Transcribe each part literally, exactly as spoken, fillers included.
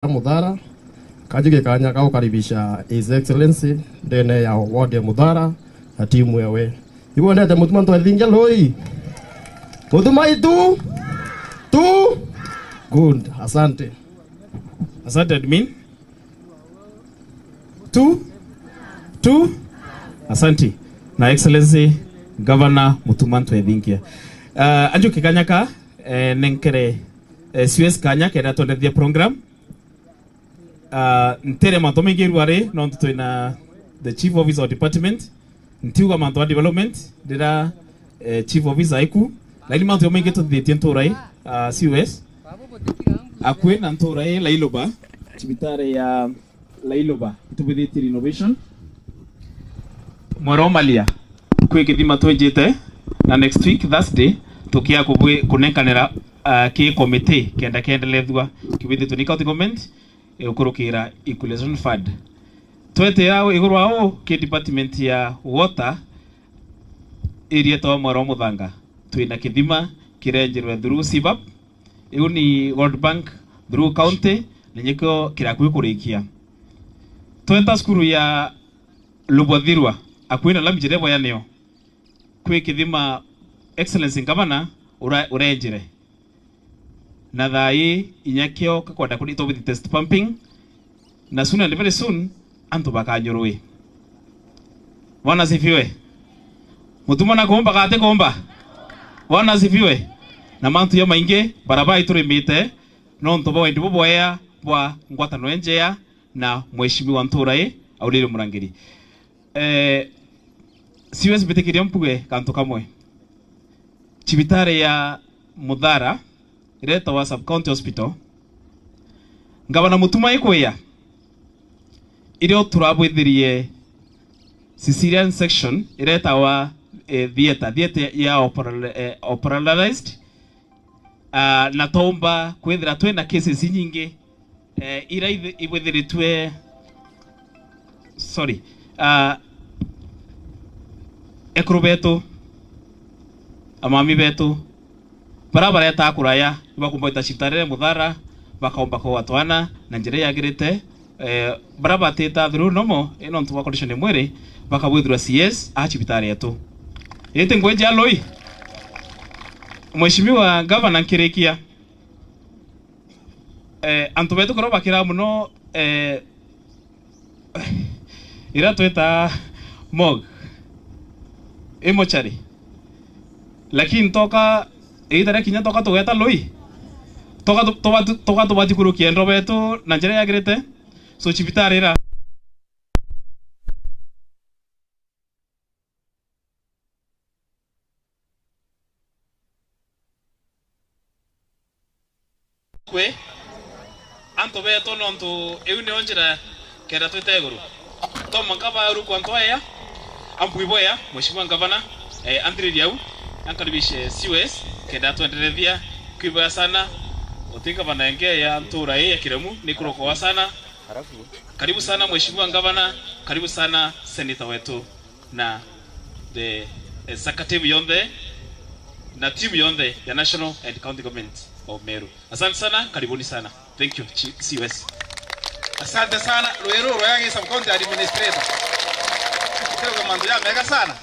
Muthara, kajukie kanya ka gukaribisha His Excellency ndene ya ward ya Muthara na timu ewe. Ibwendete Mutuma Ntwethingia Lui? Mutuma itu? Tu? Good. Asante. Asante, admin. Tu? Tu? Asante. Na Excellency Governor Mutuma Ntwethingia. Uh, anjukie kanya ka, eh, nenkere, eh, C O S kanya kenda twendethia program. Uh, ntere mantu maingi rwari, nontu twina the chief officer of department. Ntiuga mantu a development, ndira, eh, chief officer aiku. Lakini mantu jamaingi tuthithitie ntura ii, uh, C O S. Akui na ntura ii Lailoba, cibitari ya Lailoba, itubithitie renovation. Mwero Malia, kwi kithima twenjite, na next week Thursday, tukia kubwi-, kunenkanira, uh, ki committee kenda kiendelethua, kibithitwe ni county government, igukurukira equalization fund. Twetera iguru ao ki department ya water, area yetagwa Mwaro Muthanga. Twina kithima kirenjirwe through C B A P, iu ni World Bank through county, na nyikio kirakui kurikia. Tweta cukuru ya Lubothirwa, akui na lami jire boya nio. Kwi kithima Excellency Governor ura-, urenjire. Na thaa ii inya kio kakwenda kuni tobithi test pumping. Na soon and very soon, antu bakanyurwi. Bwana asifiwe. Mutuma na kuumba kati kuumba. Bwana asifiwe. Na mantu jamaingi, barabara iturimite, nontu bwa wendi bubwea bwa ngwataniro injea na mheshimiwa ntura ii, Aurelio Murangiri. Eh, C O S mbitikiria mpuge kantu kamwe. Cibitari ya Muthara, iria yetagwa Sub County Hospital, Ngavana Mutuma ikwia, irio turabwithirie cesarean section, iria yetagwa, eh, theatre, theatre ya opera-, eh, operationalized, ah, na twaumba kwithira twina cases inyingi, eh, ira ithi-, ibwithiritue, sorry, ah, ekuru betu, amami betu, bara bareta kuraya, ibakumba gwita cibitari ya Muthara, bakaumba kugwa twana na njira yagirite, eh, bara batita through normal, eh, nontu bwa condition ya mwiri, bakabwithirwa C S a cibitari yetu. Iti ngwiji aloi, Mheshimiwa Governor, nkirikia, eh, antu betu korwo bakira muno, eh, ira twita morgue, i mochari. Lakini toka, igita ria kinya toka tugeta lui, toka tu-, toka tu-, toka tubati kurukia endo betu na njira yagirite. So, cibitari ira kwi antu betu, nontu iu niyo njira kenda twita iguru. To mwanka baurukwa antu aya, ambui boya, Mheshimiwa Ngavana, eh, anthiriria au, ankaribishe C O S, kenda twenderethia kwiboya sana, uti ngavana ingi ya ntura ii ya Kiremu, ni kurokoa sana. Karibu sana Mheshimiwa Ngavana, karibu sana Senator wetu na the executive yonthe na team yonthe ya National and County Government of Meru. Asante sana, karibuni sana. Thank you, Chi-, C O S. Asante sana, Rweru Rwayagi Sub County Administrator. Tena mantu ya mega sana.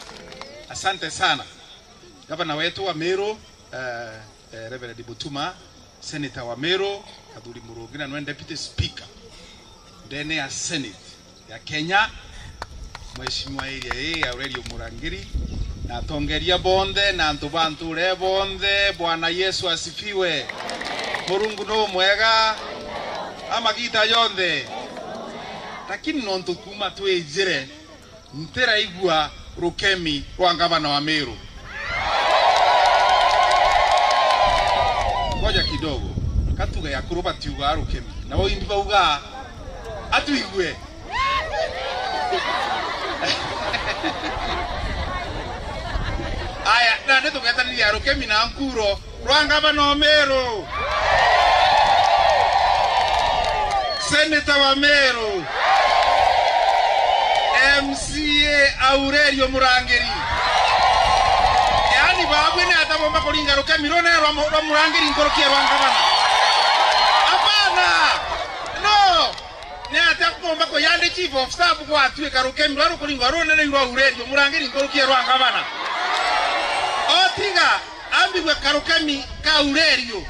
Asante sana. Gavana wetu wa Meru, eh, eh, Reverend Mutuma, Senator wa Meru, Kathuri Murungi, na nwe Deputy Speaker ndene ya Senate ya Kenya, Mheshimiwa area ii ya Aurelio Murangiri, na atongeria bonthe, na antu ba nture bonthe, Bwana Yesu asifiwe. Murungu nu mwega, a magita jonthe. Lakini nontu kuma twijire, ntiraigua rukemi rwa ngavana wa Meru. Ngoja kidogo. Katuge akuru batiugaa rukemi. Nabo indi baugaa, atuigue. Aya, nandi tugetanithia rukemi na nkuro. Rwa ngavana wa Meru, seneta wa Meru, M C A Aurelio Murangiri. Yaani, baabwi ni ata bomba kuringa rukemi rune rwa mu-, rwa Murangiri nkuruki ya rwa ngavana? Hapana! No Omba kuyandi chief of staff gwatuika rukemi rwa rukuringwa runene rwa Aurelio, murangiri nkuruki e rwa ngavana. Otiga ambigwe karukemi ka Aurelio.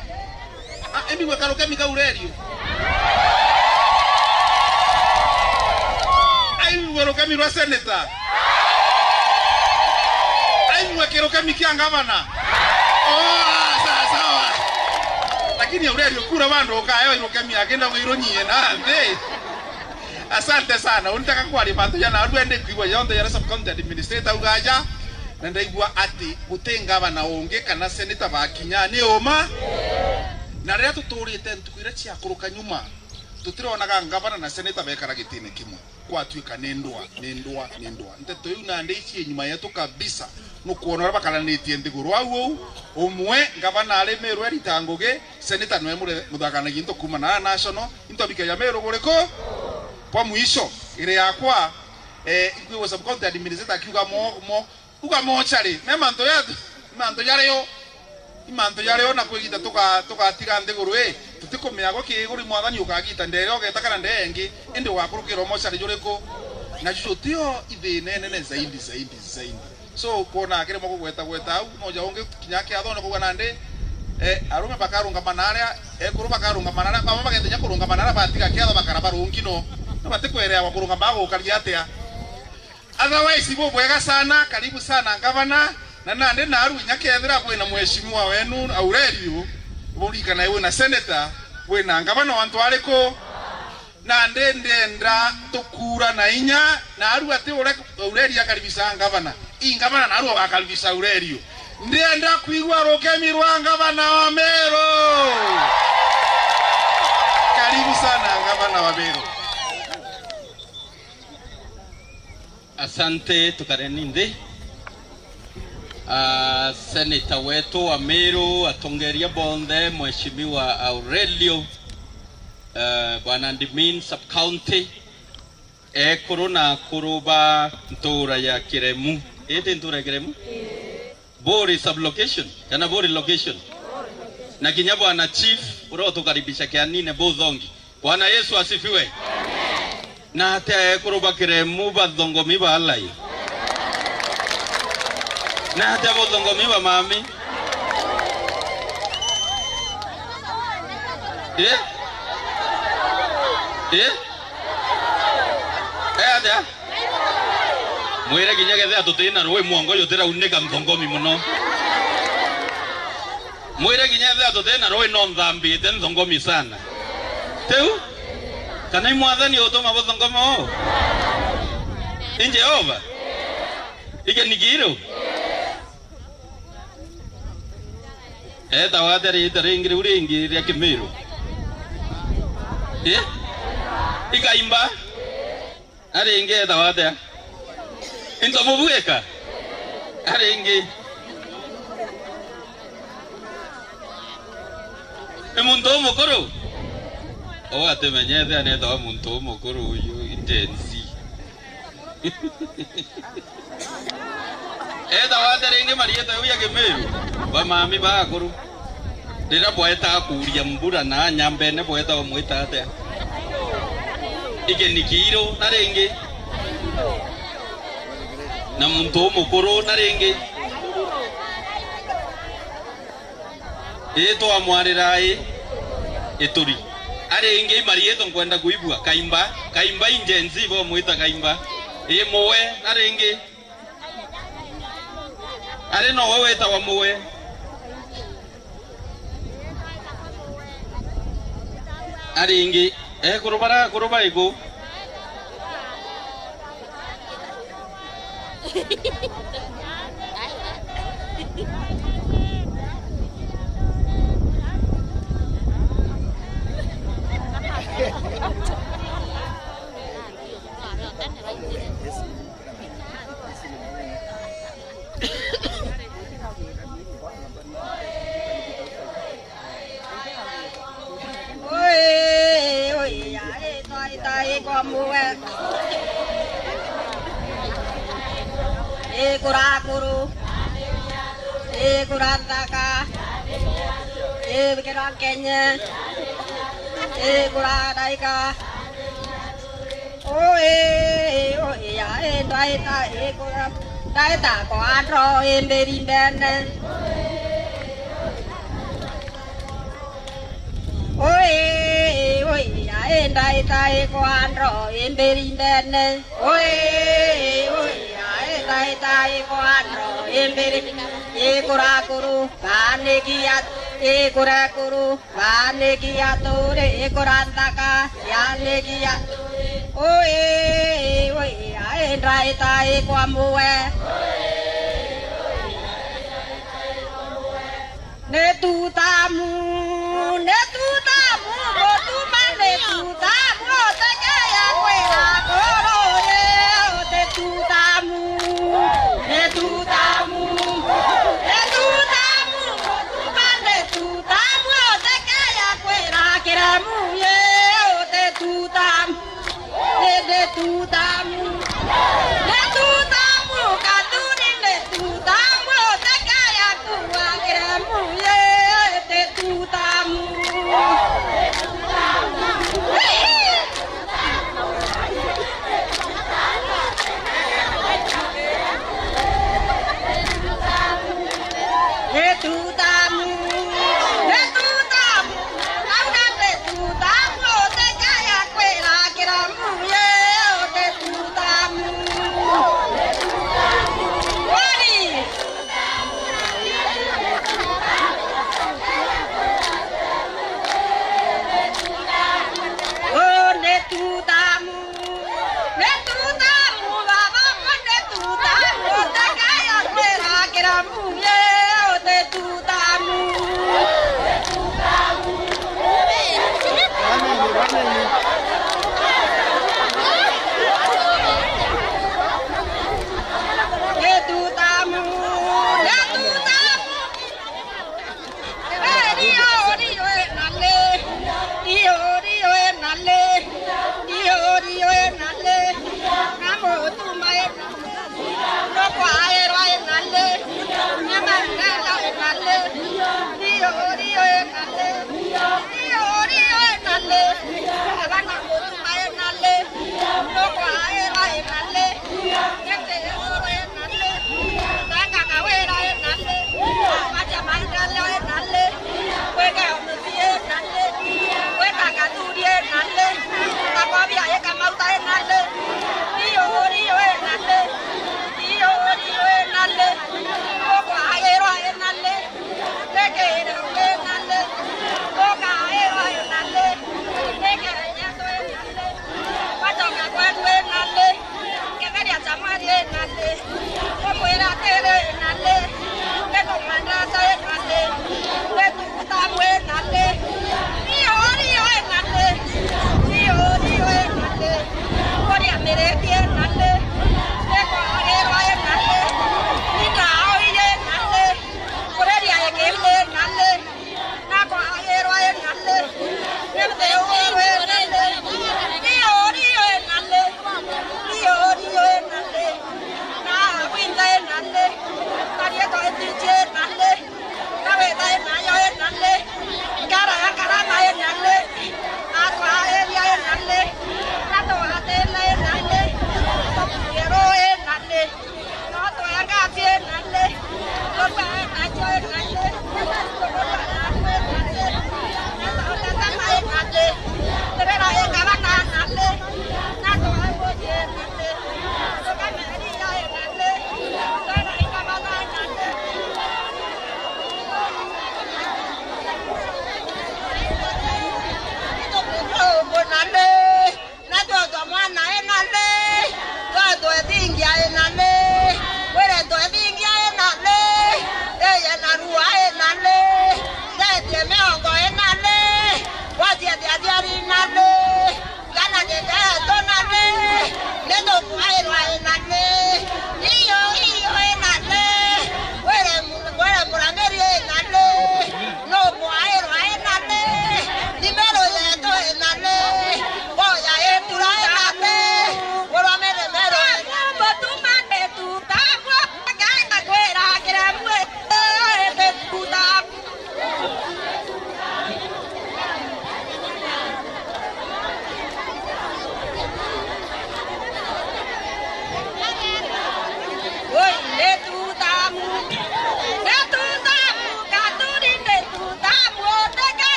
A, imbigwe karukemi ka Aurelio. Aimbigwe rukemi rwa senator. Aimbigwe kirukemi kia ngavana. Oh, ah, sawa, sawa. Lakini Aurelio kura bandu ukaya irukemi akinda wirunyiye na nthi. Asante sana. Unitaka kwaria mantu jana arua ndi kwigua yonthe jara sub county administrator ugaja. Na ndaigua ati guti ngavana ungi kana seneta bakinya ni uma. Na riria tuturite ntuku iria ciakuruka nyuma, tutironaga ngavana na seneta bekara gitine kimwe. Gwatuika ni ndwa, ni ndwa, ni ndwa. Nteto iu nandi ici nyuma yetu kabisa. Nukwona uria bakaranitie nthiguru au uu. Umwe ngavana ari Meru erita ngugi, seneta nwe mure-, muthakanagia into kuuma na national, into bikaja Meru buriku? Kwa mwisho, iri yakwa, eh, ikwigua sub county administrator akiuga mo, mo, Uga mochari, me mantu ya, mantu jario, i mantu jario na kwigita tuga-, tugatiga nthiguru ii, tutikumea gwa kiguri mwathani ukagita ndere ugeta kana ndee ingi, indi ugakurukirwa mochari juriku? Na juju tio ithina inene zaidi, zaidi, zaidi. So, kwona akiri mo kugweta gweta au, no ja ungi kinya kiatho na kuga nandi, eh, arume bakarungama na aria, ekuru bakarungama na aria, baba bagetinya kurungama na aria batiga kiatho bakara barungi no, no batikwereawa kurungama gukaria atia. Otherwise, bubwega sana, karibu sana ngavana, na nandi naru inya kethira bwina mheshimiwa wenu Aurelio, burikana wina senator, wina ngavana wa antu ariku? Nandi ndienda tukura na inya, naru ati uria Aurelio akaribisa ngavana, i ngavana naru agakaribisa Aurelio. Ndienda kwigua rukemi rwa ngavana wa Meru. Karibu sana ngavana wa Meru. Asante, tukareni nthi. Ah, seneta wetu wa Meru, atongeria bonthe, Mheshimiwa Aurelio, eh, Bwana Admin Sub County, ekuru na akuru ba ntura ya Kiremu. Ii ti ntura ya Kiremu? Buri sub-location, kana Buri location? Na kinya Bwana Chief, uria utukaribisha kianine buthongi. Bwana Yesu asifiwe. Na atia ekuru ba Kiremu bathongomi ba alai? Na atia buthongomi ba mami? Eh? Eh? Eh, atia? Mwire kinya kethira tuti na rui mwongo jutiraunika nthongomi muno. Mwire kinya kethira tuti na rui no nthambite nthongomi sana. Tiu? Kana i mwathani utuma buthongoma uu? I Jehova? Ikenikiru? Etawa atia riita ringi riu ringi ria Kimiru? Ii? Ikaimba? Na ringi etawa atia? Into mubwika? Na ringi. Ni muntu umukuru? Uu atimenyete anetawa muntu umukuru uyu, Gen Z. Etawa atia ringi marieta jau ya Kimiru? Bamami bakuru. Riria bweta kuuria mbura na nyambene bweta bamwita atia? Ikenikiru na ringi. Na muntu umukuru na ringi. Ii twamwarira ii, ituri. Ari ingi imariitwa nkwenda kuigua. Kaimba, kaimba i Gen Z bo mwita kaimba. Ii muwe, na ringi. Ari nowe witawa muwe. Ari ingi, ekuru bara, ekuru baiku. Oi, oi, ai, tai, tai, kwa muwe. Ii kurakuru. Ii kurathaka. Ii kirakenye. Ii kuradaika. Ui, ui, ya, i, ndaita, i, kura, ndaita kwa ndro, i, mbiri ndene. Ui, ui, ya, i, ndaita, i, kwa ndro, i, mbiri ndene. Ui, ui, ya, i, ndaita, i, kwa ndro, i, mbiri, i, kurakuru, banigia, i, kurakuru. Baanikia turi ikura nthaka, yaanikia turi. Ui, ui, ai, ndaita ikwa muwe. Ni tutamu, ni tutamu, mutuma ni tutamu, utekeya kwira kuru ye, uti tutamu, ni tutamu, ni tutamu, mutuma ni tutamu. Tutamu, utekeya kwira kiremu, ye, uti tutamu. Ni, ni tutamu. Ni tutamu, katuni ni tutamu, utekeya kuwa kiremu, ye, uti tutamu. Ni tutamu, ni tutamu, nauna ni tutamu, utekeya kwira kiremu, ye, ni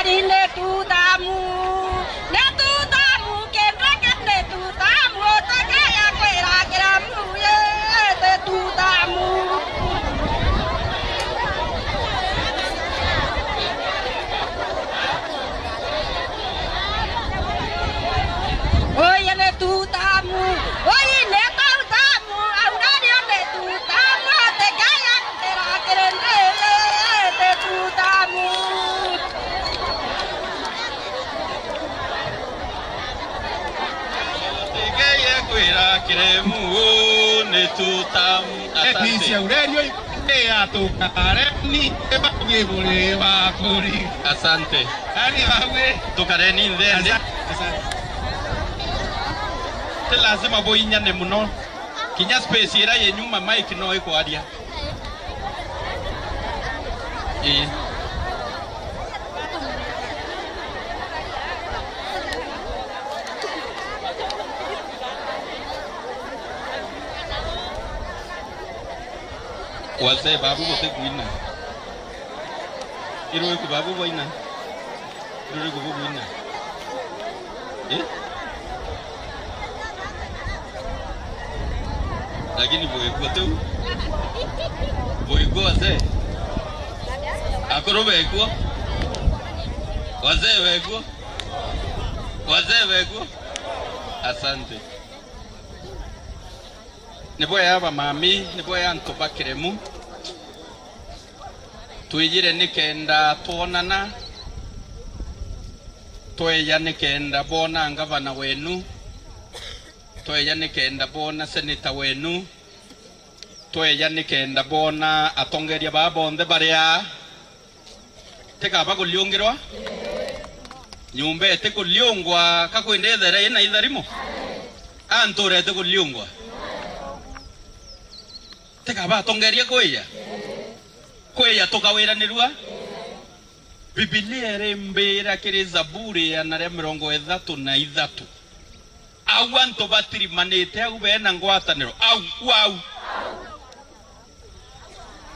Ni tutamu, ni tutamu, kindu ki ni tutamu, utikaya kwira kiramu, ii, ni tutamu. Uyu ni tutamu, uyu ni tutamu, au nario ni tutamu, utikaya kwira kiramu, ii, ni tutamu. Tigeye kwira kiremu, uu ni tutamu. Asante. Episi ya urerio ya tukareni, ebagwi buri bakuri. Asante. Ani bagwi. Tukareni nthende. Asante. Asante. Ti lazima buinyane muno. Kinya space ira ye nyuma mic no ikwaria. Ii. Wazee, babu bote kuina. Iruriku babu boina. Iruriku bubwina. Eh? Lakini bwekua tu. Bwekua wazee. Akuru bekua. Wazee bekua. Wazee bekua. Asante. Ni bwega bamami, ni bwega antu ba kiremu. Twijire nikenda twonana, tweja nikenda boona ngavana wenu, tweja nikenda boona seneta wenu, tweja nikenda boona atongeria baa bonthe bari aa. Tikaba kuliungirwa? Nyumba itikuliungwa, ka kwindi ithere ina itharimo? A ntuura itikuliungwa? Tikaba atongeria kwija? Kwija tukawiranirua? Bibilia irimbira kiri Zaburi iana ria mirongo ithatu na ithatu, au antu batirimanite au bena ngwataniro, au, u au,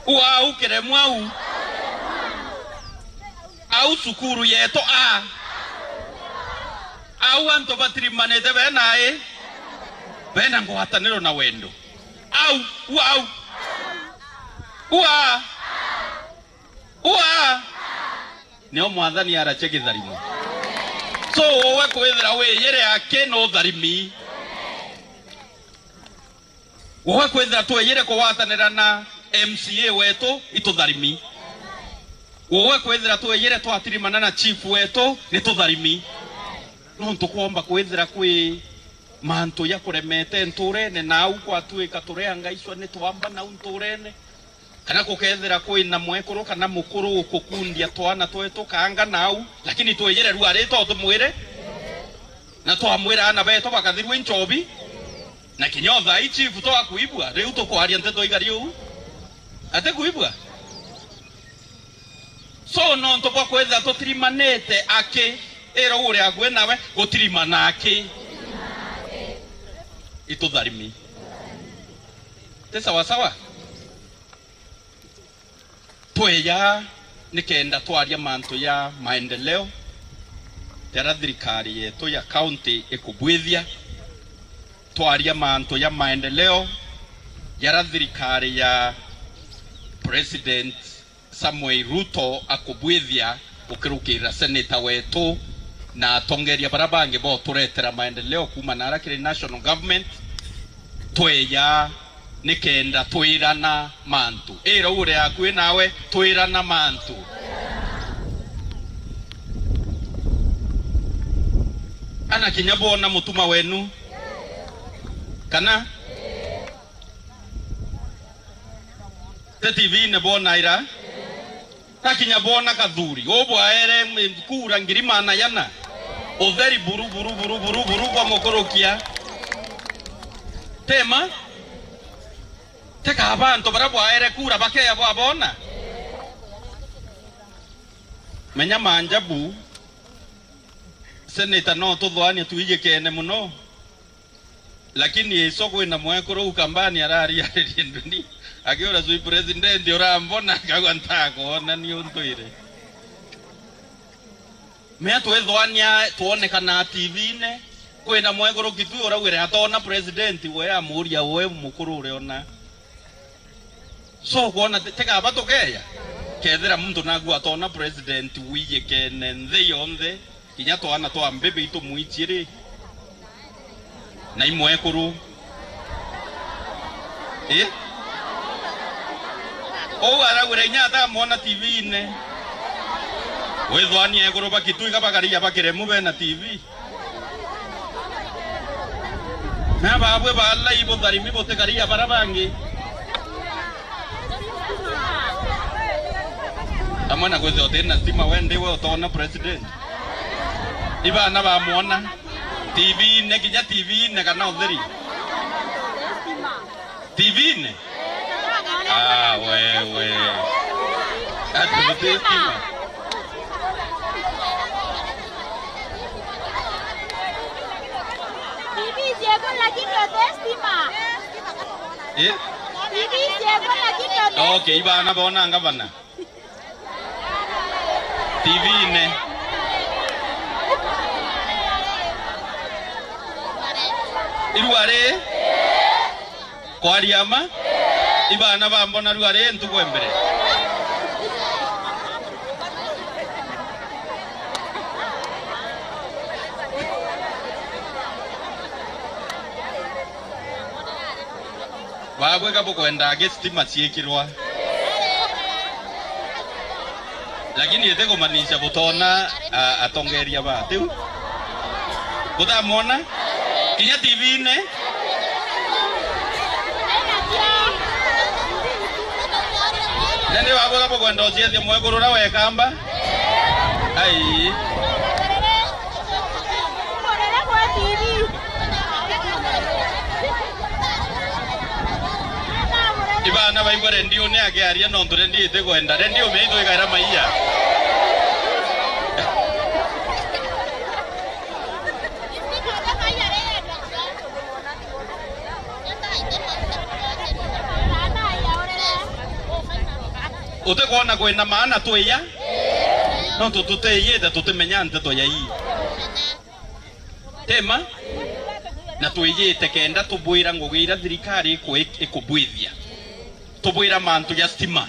u au kiremu au, au cukuru yetu a, au antu batirimanite bena i, bena ngwataniro na wendo. Au, u au. U a. U a. Nio Mwathani arache kitharimo. So, wowe kwithira wiyire aki no utharimi. Wowe kwithira twiyire kugwatanira na M C A wetu, itutharimi. Wowe kwithira twiyire twatirimana na chief wetu, ni tutharimi. Nontu kwomba kwithira kwi mantu jakuremete ntuurene, na au kwatuika tureangaicwa ni twamba nau ntuurene, kana gukethira kwina mwekuru kana mukuru ukukundia twana twetu kaanga nau, lakini twijire ruari to tumwire, na twamwira aana betu bakathirua i nchobi, na kinya o thaa ii chief twakuibua, riu tukwaria nteto igari uu? Atikuibua? So, nontu bwa kwithira tutirimanite aki, ira uria akui nawe gutirimana aki. Itutharimi. Ti sawa sawa? Tweja nikenda twaria mantu ja maendeleo jaria thirikari yetu ya county ikubwithia. Twaria mantu ja maendeleo jaria thirikari ya President Samuel Ruto akubwithia ukirukira seneta wetu na atongeria baria bangi boturetera maendeleo kuuma nara kiri national government. Tweja nikenda twirana mantu. Ira uria akui nawe, twirana mantu. Ana kinya boona mutuma wenu. Kana? Te T V-ini boona ira? Takinya boona Kathuri, ubwaere kura ngiri maana jana. Utheri buru, buru, buru, buru, buru bwa mukurukia. Tema? Tekaba antu baria bwaere kura bakeya bwabona? Menya manjabu, seneta no tuthoania tuijikene muno. Lakini iso kwina mwekuru Ukambani arariaririe nduni, akiura, "Sui president, urambona?" Akauga, "Ntakwona ni untu iri." Mea twithwania twonekana T V-ine, kwina mwekuru Kitui uraugire atoona president, we amuuria we mukuru uriona. So, kwona ti-, tigaba tukeya? Kethira muntu nagu atoona president wiyikene nthi yonthe, kinya twana twa mbibi itumwichie ri, na imwekuru. Ii? Uu araugire inya atamwona T V-ine. Withwania ekuru ba Kitui ka bakaria bakiremu bena T V. Na babwe balai butharimi butikaria bara bangi. Amwe na kwithirwa uti na stima, we ndiwe utoona president. Ibana bamwona. T V-ine, kinya T V-ine kana utheri. T V-ine? Ah, wewe. Ati guti stima. T V ciaku lakini uti stima. Eh? T V ciaku lakini uti Okay, ibana bona ngavana. T V-ine. Irua ri? Kwaria ma? Ibana bambona rua ri ntuku e mbere. Babwe ka bukwenda aki stima ciikirwa. Lakini iti kumaanisha butoona, a, atongeria ba tiu. Butamwona? Kinya T V-ine? Nandi babwe ka bukwenda uciethia mwekuru uria wekamba? Ai. Ibana baigua rendione akiaria nontu rendio itikwenda. Rendio meitho ikaira maiya. Utikwona kwina maana twiya? Nontu tutiyite, tutimenya nteto ya ii. Tema? Na twiyite kenda tubwira ngugi iria thirikari iku-, ikubwithia. Tubwira mantu ja stima.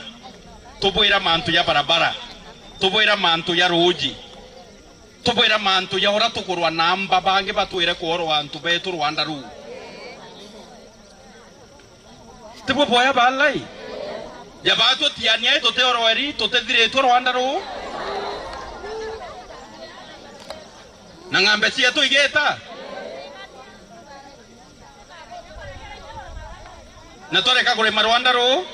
Tubwira mantu ja barabara. Tubwira mantu ja ruuji. Tubwira mantu ja uria tukurwa na mba bangi batwire kworwa antu betu rwanda ruu. Tibwo bwaya balai? Ja batutiania i tutiorweri, tutithiritwe rwanda ruu. Na ng'ambe cietu igita. Na twareka kurima rwanda ruu.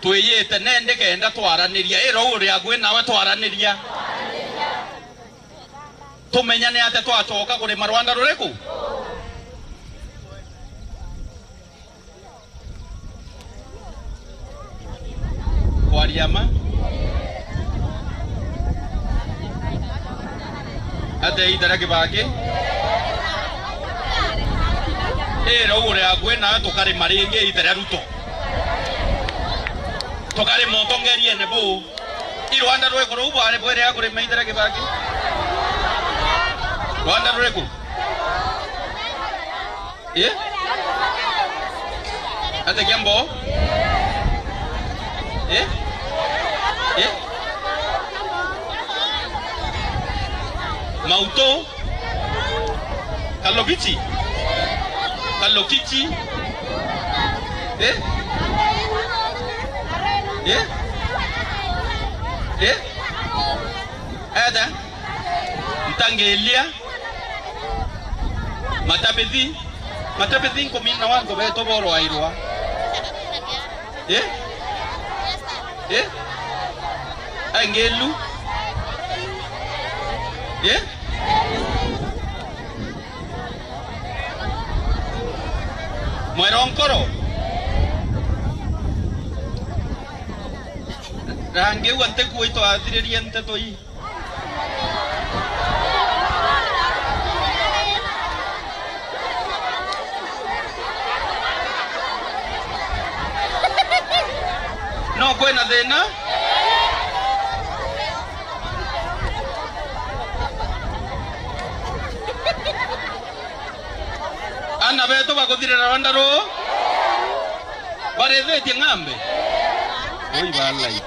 Twiyite nendi kenda twaraniria, ira uri akui nawe twaraniria. Tumenyane ate twacoka kurima rwanda ruriku? Kwaria ma? Ate iita ria Kibaki? Ira uri akui nawe tukarima ringi iita ria Ruto. Tukarima utongeriene buu. I rwanda rwiku ruu bwari bwiri a kurima iita ria Kibaki? Rwanda ruriku? Eh? Ate Kiambo? Eh? Eh? Mauto? Kalobichi? Kalokichi? Eh? Eh? Eh? Eda? Ntangilia? Matabithi? Matabithi nkumi na wantu betu borwairwa? Eh? Eh? Angelu? Eh? Mwero nkoro? Rangi u antikua itwathiririe nteto ii. No kwina thina? Betu bakuthirira Rwanda ruu, barithitie ng'ambe. Ui balai.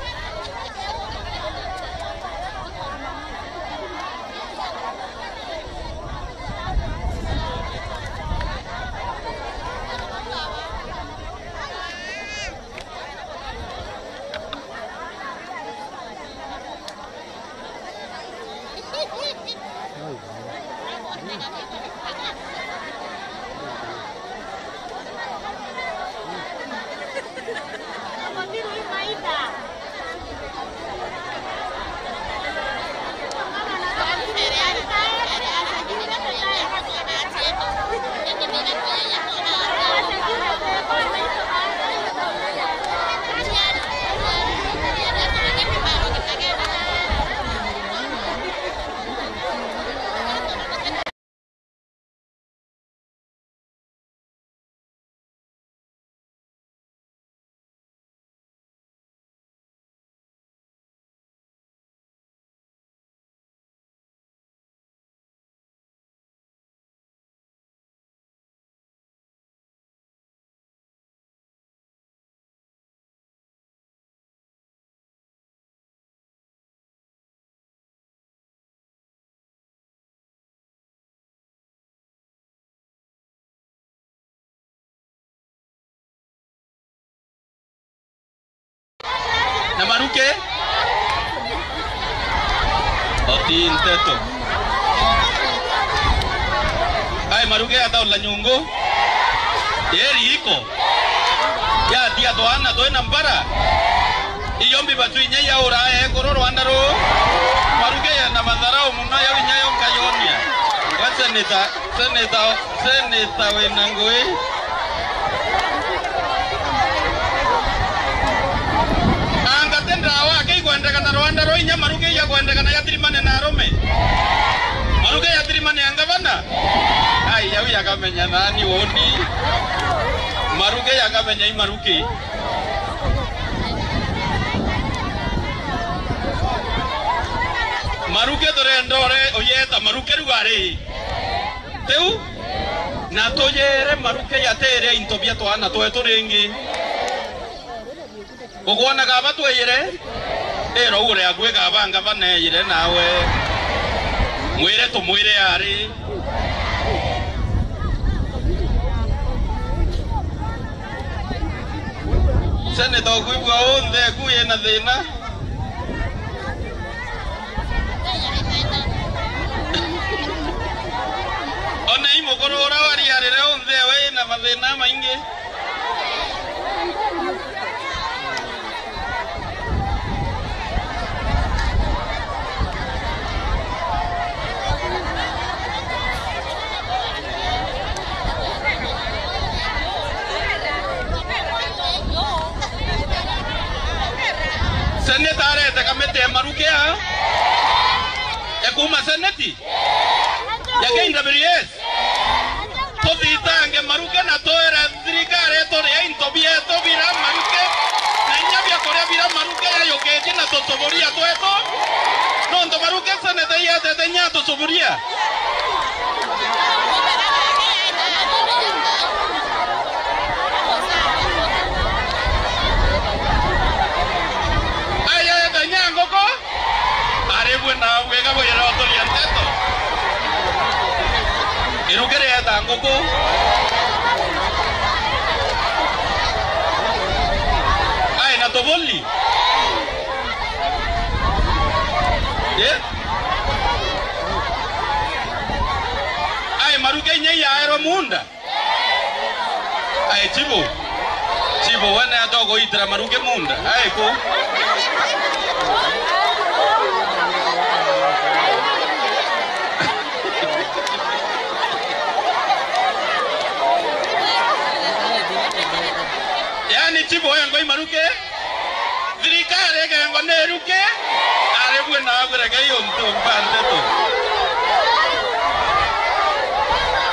Na Maruke? Oti nteto. Ai, Maruke yataula nyungu. Yeri iko. Yatia twana twina mpara. Iyo mbiba twinya yaura ekuru Rwanda ruu. Maruke yena matharau muno yau inya yo nkayonia. We seneta, seneta, seneta wina ngui. Anga ti ndawa ake ikwendekana Rwanda ruu inya Maruke igakwendekana yathirimane na arume? Maruke yathirimane ya ngavana? Ai, yau yakamenya nani woni. Maruke yakamenya i Maruke. Maruke turenda ore uyeta Maruke riu ari. Riu, na tuyere Maruke yatiria into bia twana twetu ringi. Ukwona kaba twiyire? Ira ugure akui kaba ngavana eyire nawe. Mwire tumwire ari. Seneta ukwigua unthe eku yina thina. Ona i mukuru ura wariarire unthe we ina mathina maingi. Seneta arete kamiti ya Maruke ya, ya kuuma seneti ya K W S. Tuthitange Maruke na twire thirikari iturie into bietu bira Maruke, na inya biakuria bira Maruke yayukitie na tusuburia twetu. Nontu Maruke seneta yetete inya tusuburia. Aya ethenya nguku. Aribwe na wega bwira uturia nteto. Iruke rieta nguku. Ai na tubuli. Eh? Ai Maruke inya yaerwa munda. Ai, Chibo. Chibo, wene atogoitira Maruke munda. Ai, ku. Yaani, Chibo, engo i Maruke. Thirikari igengwa ni Ruki, aribwe na aguregei untu mba nteto.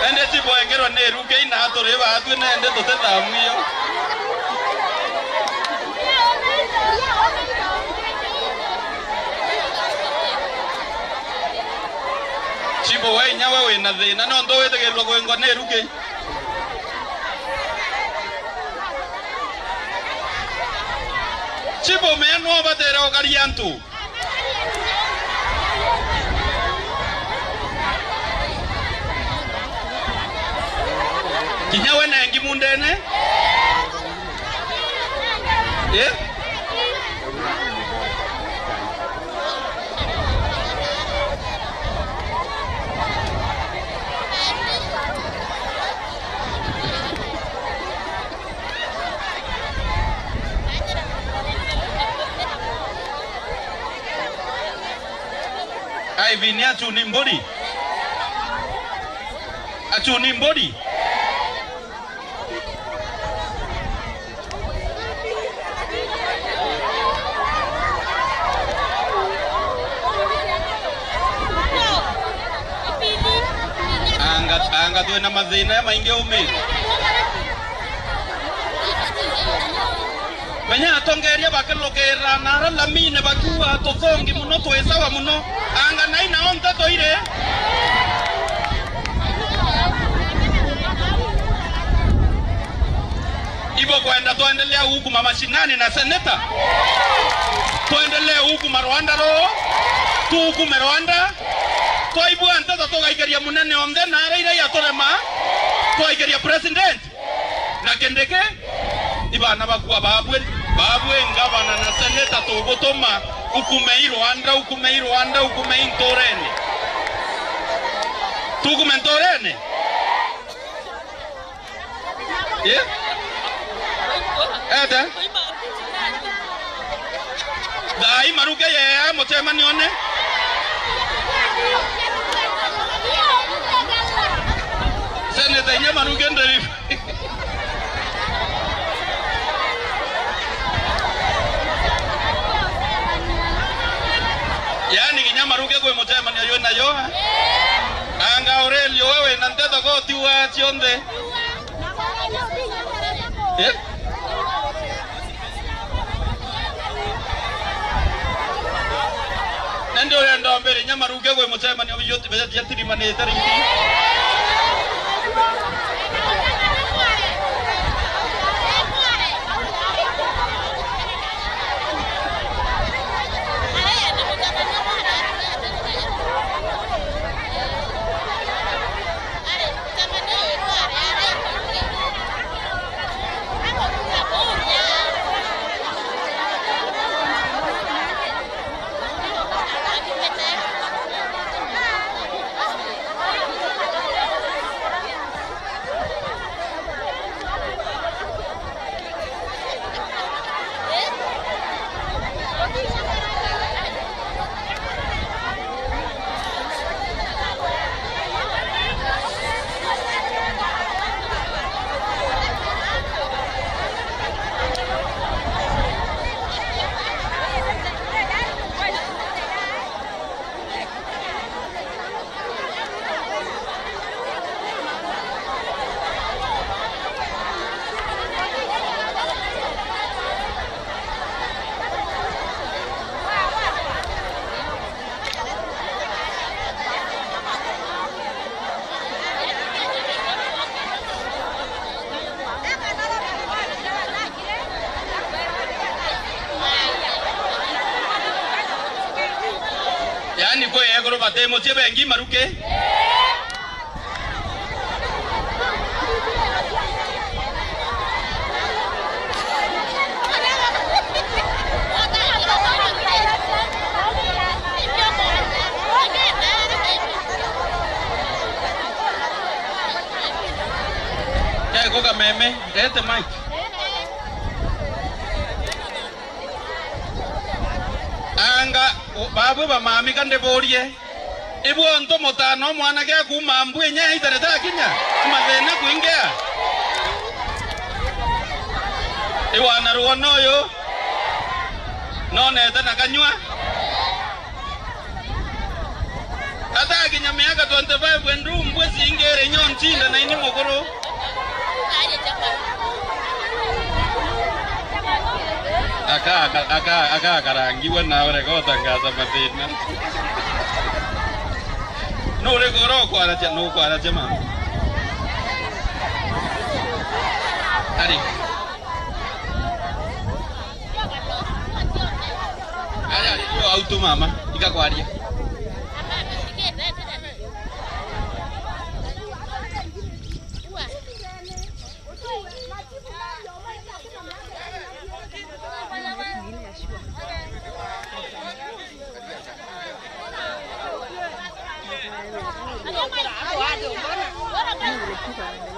Ende Chibo engerwa ni Ruki, na aturi baatwi nende tutithamwio. Chibo we inya we wina thina, nontu witigirwa gwengwa ni Ruki. Chibu mea no batere ukaria antu. Kinya we na engi mundene. Eh? Aivini achuni mburi. Achuni mburi. Anga, anga twina mathina jamaingi umi. Menya atongeria bakirukirira na ara lamine bakiuga, "Tuthongi muno, twi sawa muno." Anga nai nao nteto iri? Ibo kwenda twendelea gukuma mashinani na seneta? Twendelee gukuma Rwanda ro? Tukume Rwanda? Twaibua nteto tugaikeria munene onthe na ara ira iaturema, twaikeria president. Na Kindiki, ibana bakua babwe, babwe ngavana na seneta tugutuma, ukumei Rwanda, ukumei Rwanda, ukumei nturene. Tukume nturene? Eh? Ete? Thaa ii Maruge yee mucemanione. Seneta inya Maruge nderi. Yaani kinya Maruge kwi mucemanio ywi nayo. Anga Aurelio, we wina nteto koti wa cionthe. Eh? Nandi urenda umbire inya Maruge kwi mucemanio biu tibeja tia tirimanite ringi. Yaani kwi ekuru bati mucii bengi Maruge? Eko kameme, lete mic. Anga, o, babu bamami ka ndiburie. Ibu ontu mutano mwanake akuuma mbu inya itarete akinya, mathina kuingea. Iwana ruo noyo. Nonete na kanyua. Atakinya miaka twenty-five, endu mbwe cingire inya ontinda na ini mukuru. Aka, aka, aka, aka akarangiwe na urega utangaza mathina. Nurega ura ukwaracia, nukwaracia ma. Ari. Au tu mama, iga kwaria.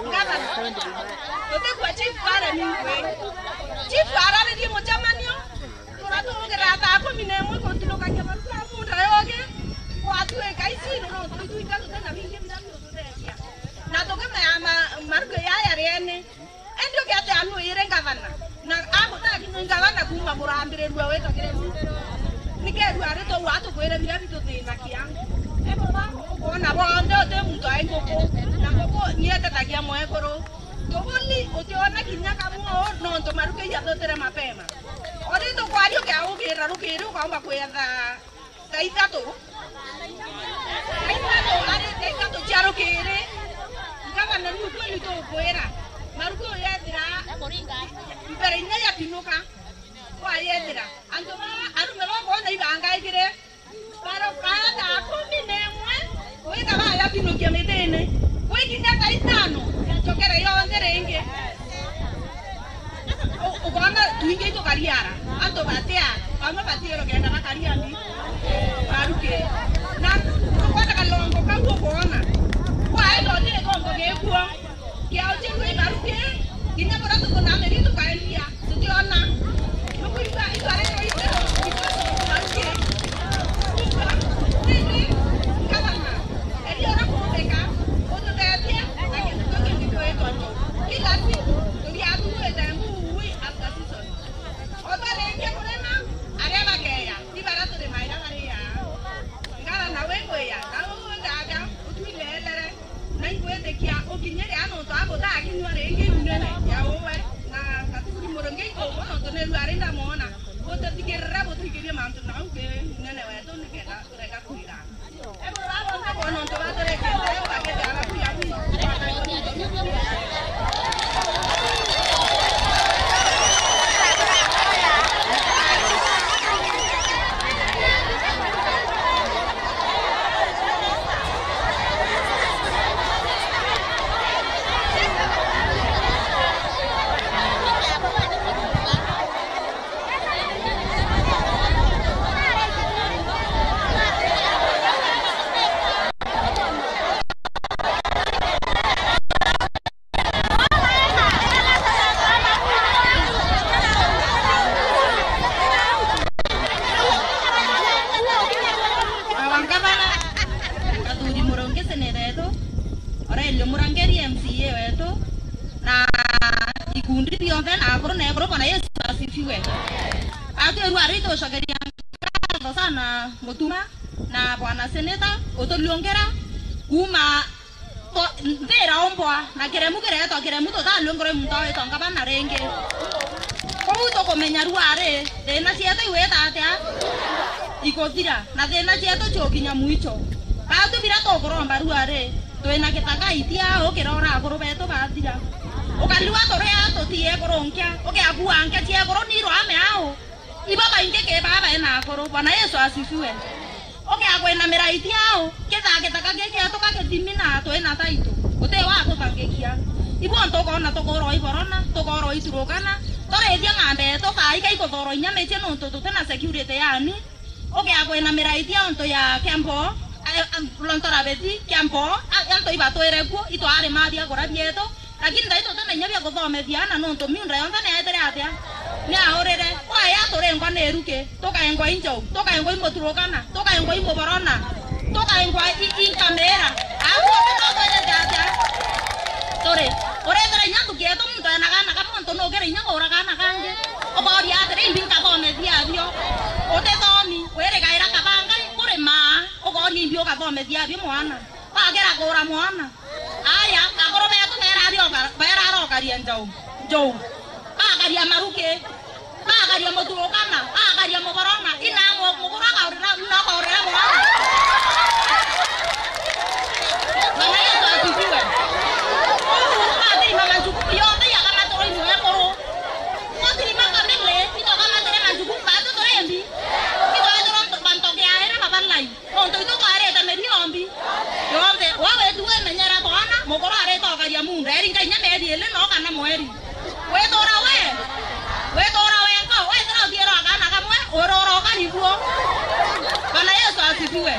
Ngavana, utigua chief aremi ngwe. Chief araririe mucemanio, turatugira thaa kumi na imwe gutinukagia maruga munda yogi, gwatuika iciro no tuitwika tutina bingi biria biututhekia. Na tukimea ma-, maruga yaya riene. Indi ukiatia anu ire ngavana, na agutaki ni ngavana kuuma kurambirirua witagire ni. Nikerua ari tou atukwire biria bituthinakia. Ebaba, ukwona bonthe uti muntu ai nguku, na nguku ni etetagia mwekuru. Tubuni utiona kinya kamwe uu nontu maruga ijatutire mapema. Uri tukwaria ukiaukira rukiri ukaumba kwetha thaa ithatu. Thaa ithatu, ari thaa ithatu cia rukiri. Ngavana, riu kweli tukwira, maruga uyu ethira mbere inya yatinuka, kwayethira. Antu baa, arume baa kwona ibangaikire, barokaa thaa kumi na imwe, wika bayatinukia mitini. Gwikinya thaa itano, yacokere yonthe ringi. U-, ukoona twingi itukariara, antu batia, bamwe batiirwe kenda bakaria mbi, baruki. Na ukoona kalongo kau ukoona, kwaenda uti gikongo gikuo, kiao kiu ibaruki, kinya buria tukunamiri tukaendia, tutiona. Nukwigua itwaritwe itiro, itiro ibaruki. Kuuga, nini, ngavana, eria uria kuumbika, ututethie na kintu kiu kingi kwitwa njo. Kila siku, tugiathuurite nguu after season. Oba ringi kurima, aria bakeya, ni baria turimaira bariaa. Ngara nawe ngwiya, nawe undaaga, utwileelere, na ingwitikia ukinyire a nontu a gutakinyua ringi iunene ya uwe, na Kathuri Murungi ikuumwa nontu nirua ari ndamwona. Butithikirire, buthikirie mantu na au ki iunene wetu nikenda turega kwira. Aba ngavana, Kathuri Murungi seneta yetu, Aurelio Murangeri M C A wetu, na ikundi bionthe na akuru na ekuru, Bwana Yesu asifiwe. Atwirua ari tucokeria ngatho sana Mutuma na Bwana Seneta uturiungera kuuma to-, nthira umbwa na kiremu kiretwa kiremu tutariungirwe muntu awitwa ngavana ringi. Kou tukumenya rua ari, thina cietu igwita atia? Ikuthira, na thina cietu ciukinya mwicho. Batu bira tukuromba rua ari, twina gitaka itia ukirora akuru betu bathira. Ukarigwa turi a tuti ekuru nkia, ukiakua nkia cia ekuru ni irwame au. Ibo baingi ki baa baina akuru. Bwana Yesu asifiwe. Ukiakwinamira iti au, kithaa gitaka giki atuka githimina, twina taitu. Guti wa tuthangikia. Ibo ntu ukoona tukorwa iborona, tukorwa iturukana, turithia ng'ombe yetu, kaai kai kuthorwa inya michie nontu tutina security yani. Ukiakwinamira iti auntu ya Kiambo, a, a, Lonto Rabeti, Kiambo, a, antu ibatwire kuo, itwari mathia kura bietu, lakini thaai tutina inya bia kuthomethia ana nontu miunda yonthe neetire atia? Niaurire. Kwaya turengwa ni ruki, tukaengwa i njau, tukaengwa i muturukana, tukaengwa i muborona, tukaengwa i, i nkamira. Au tuti no twirite atia? Turi. Urethira inya nduki yetu muntu ena kaana kamwe, muntu nukire inya kuura kaana kangi. Ukooria atiri, imbi nkathomethia abio? Utithomi, wirigaira kabanga kurima, ukooria imbi ukathomethia abio mwana? Wakira kuura mwana. Aya, akuru betu berari oka-, berarokaria njau. Njau. Bakaria maruki. Bakaria muturukana. Bakaria muborona. Ina mu-, mukuru akaurira, ina akaurira mwana. Bwana Yesu asifiwe. Uu, mathirima majukumu yonthe yakamatirwa imwe ekuru. Mathirima kamili, itokamatire majukumu matu turendi. Itwethirwa Munda eri ngai nya mieri ili no kana mweri. Withura we? Withura wenka, wethira uthiira akana kamwe, urura ukari buo. Bwana Yesu asifiwe.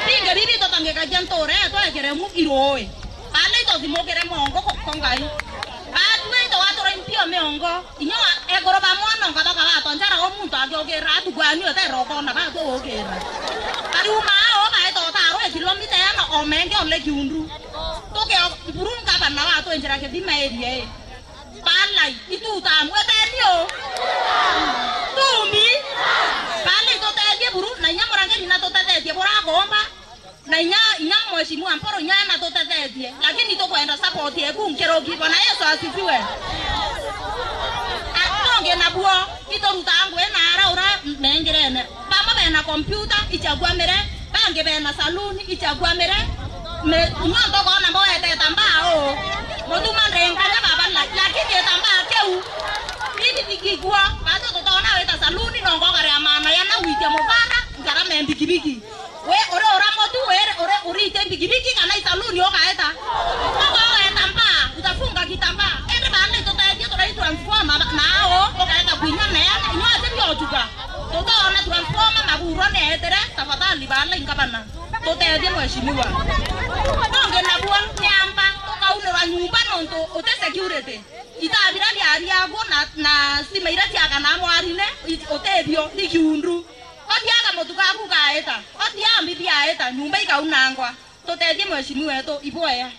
Bingi bibi tutangikagia ntuura yetu ekiremu iruui. Baana itothimukire mongo ko, ko Ngai. Baatue ito watura impio miongo. Inya wa-, ekuru ba mwana onka bakabatwa njara, o muntu akiukirira atukwani uteera ukona batu ukirira. Ariuma ao baeta utarwe kilomita ena o menge ole kiundu. Tuke o-, buru ngavana watwinjira kithima area ii. Balai, itutamwe tethio. Tumi. Balai tutethie buru, na inya murangeri na tutethetie burakomba. Na inya, inya mheshimiwa Mporo inya na tutethetie, lakini tukwenda support yeku nkiruki. Bwana Yesu asifiwe. A, tungi nabuo, iturutaa ngui na ara ura mengirene. Bamwe bena kompyuta, ichagua mire, bangi bena saluni, ichagua mire. Me, inyuo ntukona mboete itambaa uu. Mutuma ndengane baba, la-, lakini itambaa kiu, bibi tikigua, batu tutona wita saluni, no ngokare amana yana gwitia mubara, nkarame mbikibiki. We, uri ura mutu, uri, uri, urite mbikibiki kana isaluni ukaeta? Ukaeta mbaa, utafunga kitambaa. Ende baana itutethie turai transformer ba-, nao, ukaeta kwinya neene, inyuo aje biotuka. Tutaona transformer maburo neetere, tafadhali baana ingabana. Tutethie mheshimiwa. Nonge nabuo niamba, tukaunirwa nyumba nontu uti security. Itabira biari agu na, na stima iria ciakana mwarine, i-, utethio, ni kiundu. Othiaga mutu gaku gaeta. Othiaga mbibi aeta. Nyumba ikaunangwa. Tutethie mheshimiwa wetu. Iboya.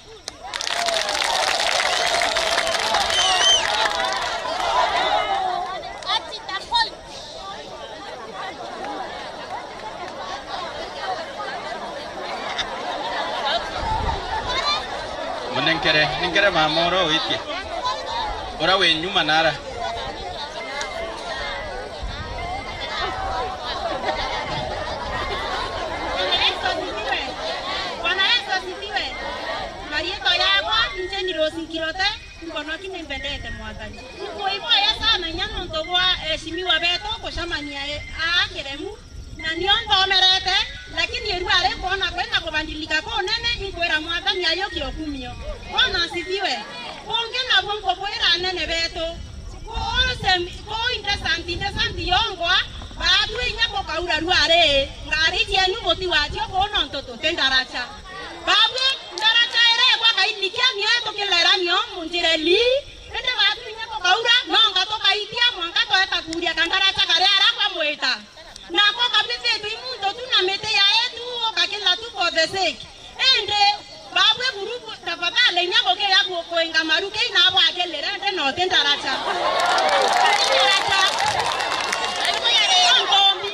Munenkere, nenkere mama ura witie. Ura wi nyuma nara. Bwana Yesu asifiwe. Bwana Yesu asifiwe. Marietwa yakwa ni Jane Rose Nkirote, nkonoki ni mbendete Mwathani. Nkuiboya sana inya nontu bwa eheshimiwa betu kucemania e-, aa kiremu. Na nio nthomerete, lakini irua rikwona kwina kubadilika kunene, inkwira Mwathani ayukie ukumio. Bwana asifiwe. Kungi nabu nkubwira anene betu, kuu sem-, kuu interesanti, interesanti yongwa, baatwi inya kukaura rua ri, ngari cienu buti wacio kuu nontu tuti ndaraca. Babwi ndaraca iregwa kaini kia mio tukileranio munjireli, indi baatwi inya kukaura, nonga tukaitia mwanka tweta kuria kandaraca karia arakwa mwita. Nako kabithitwe i muntu tu na miti ya etu, ukakila tu for the sake. Indi, babwe gurubu, tafadhali, inya gukiya ku-, kuinga maru kei nabo akilire, indi no ti ndaraca. Ti ndaraca. Nontu mbi,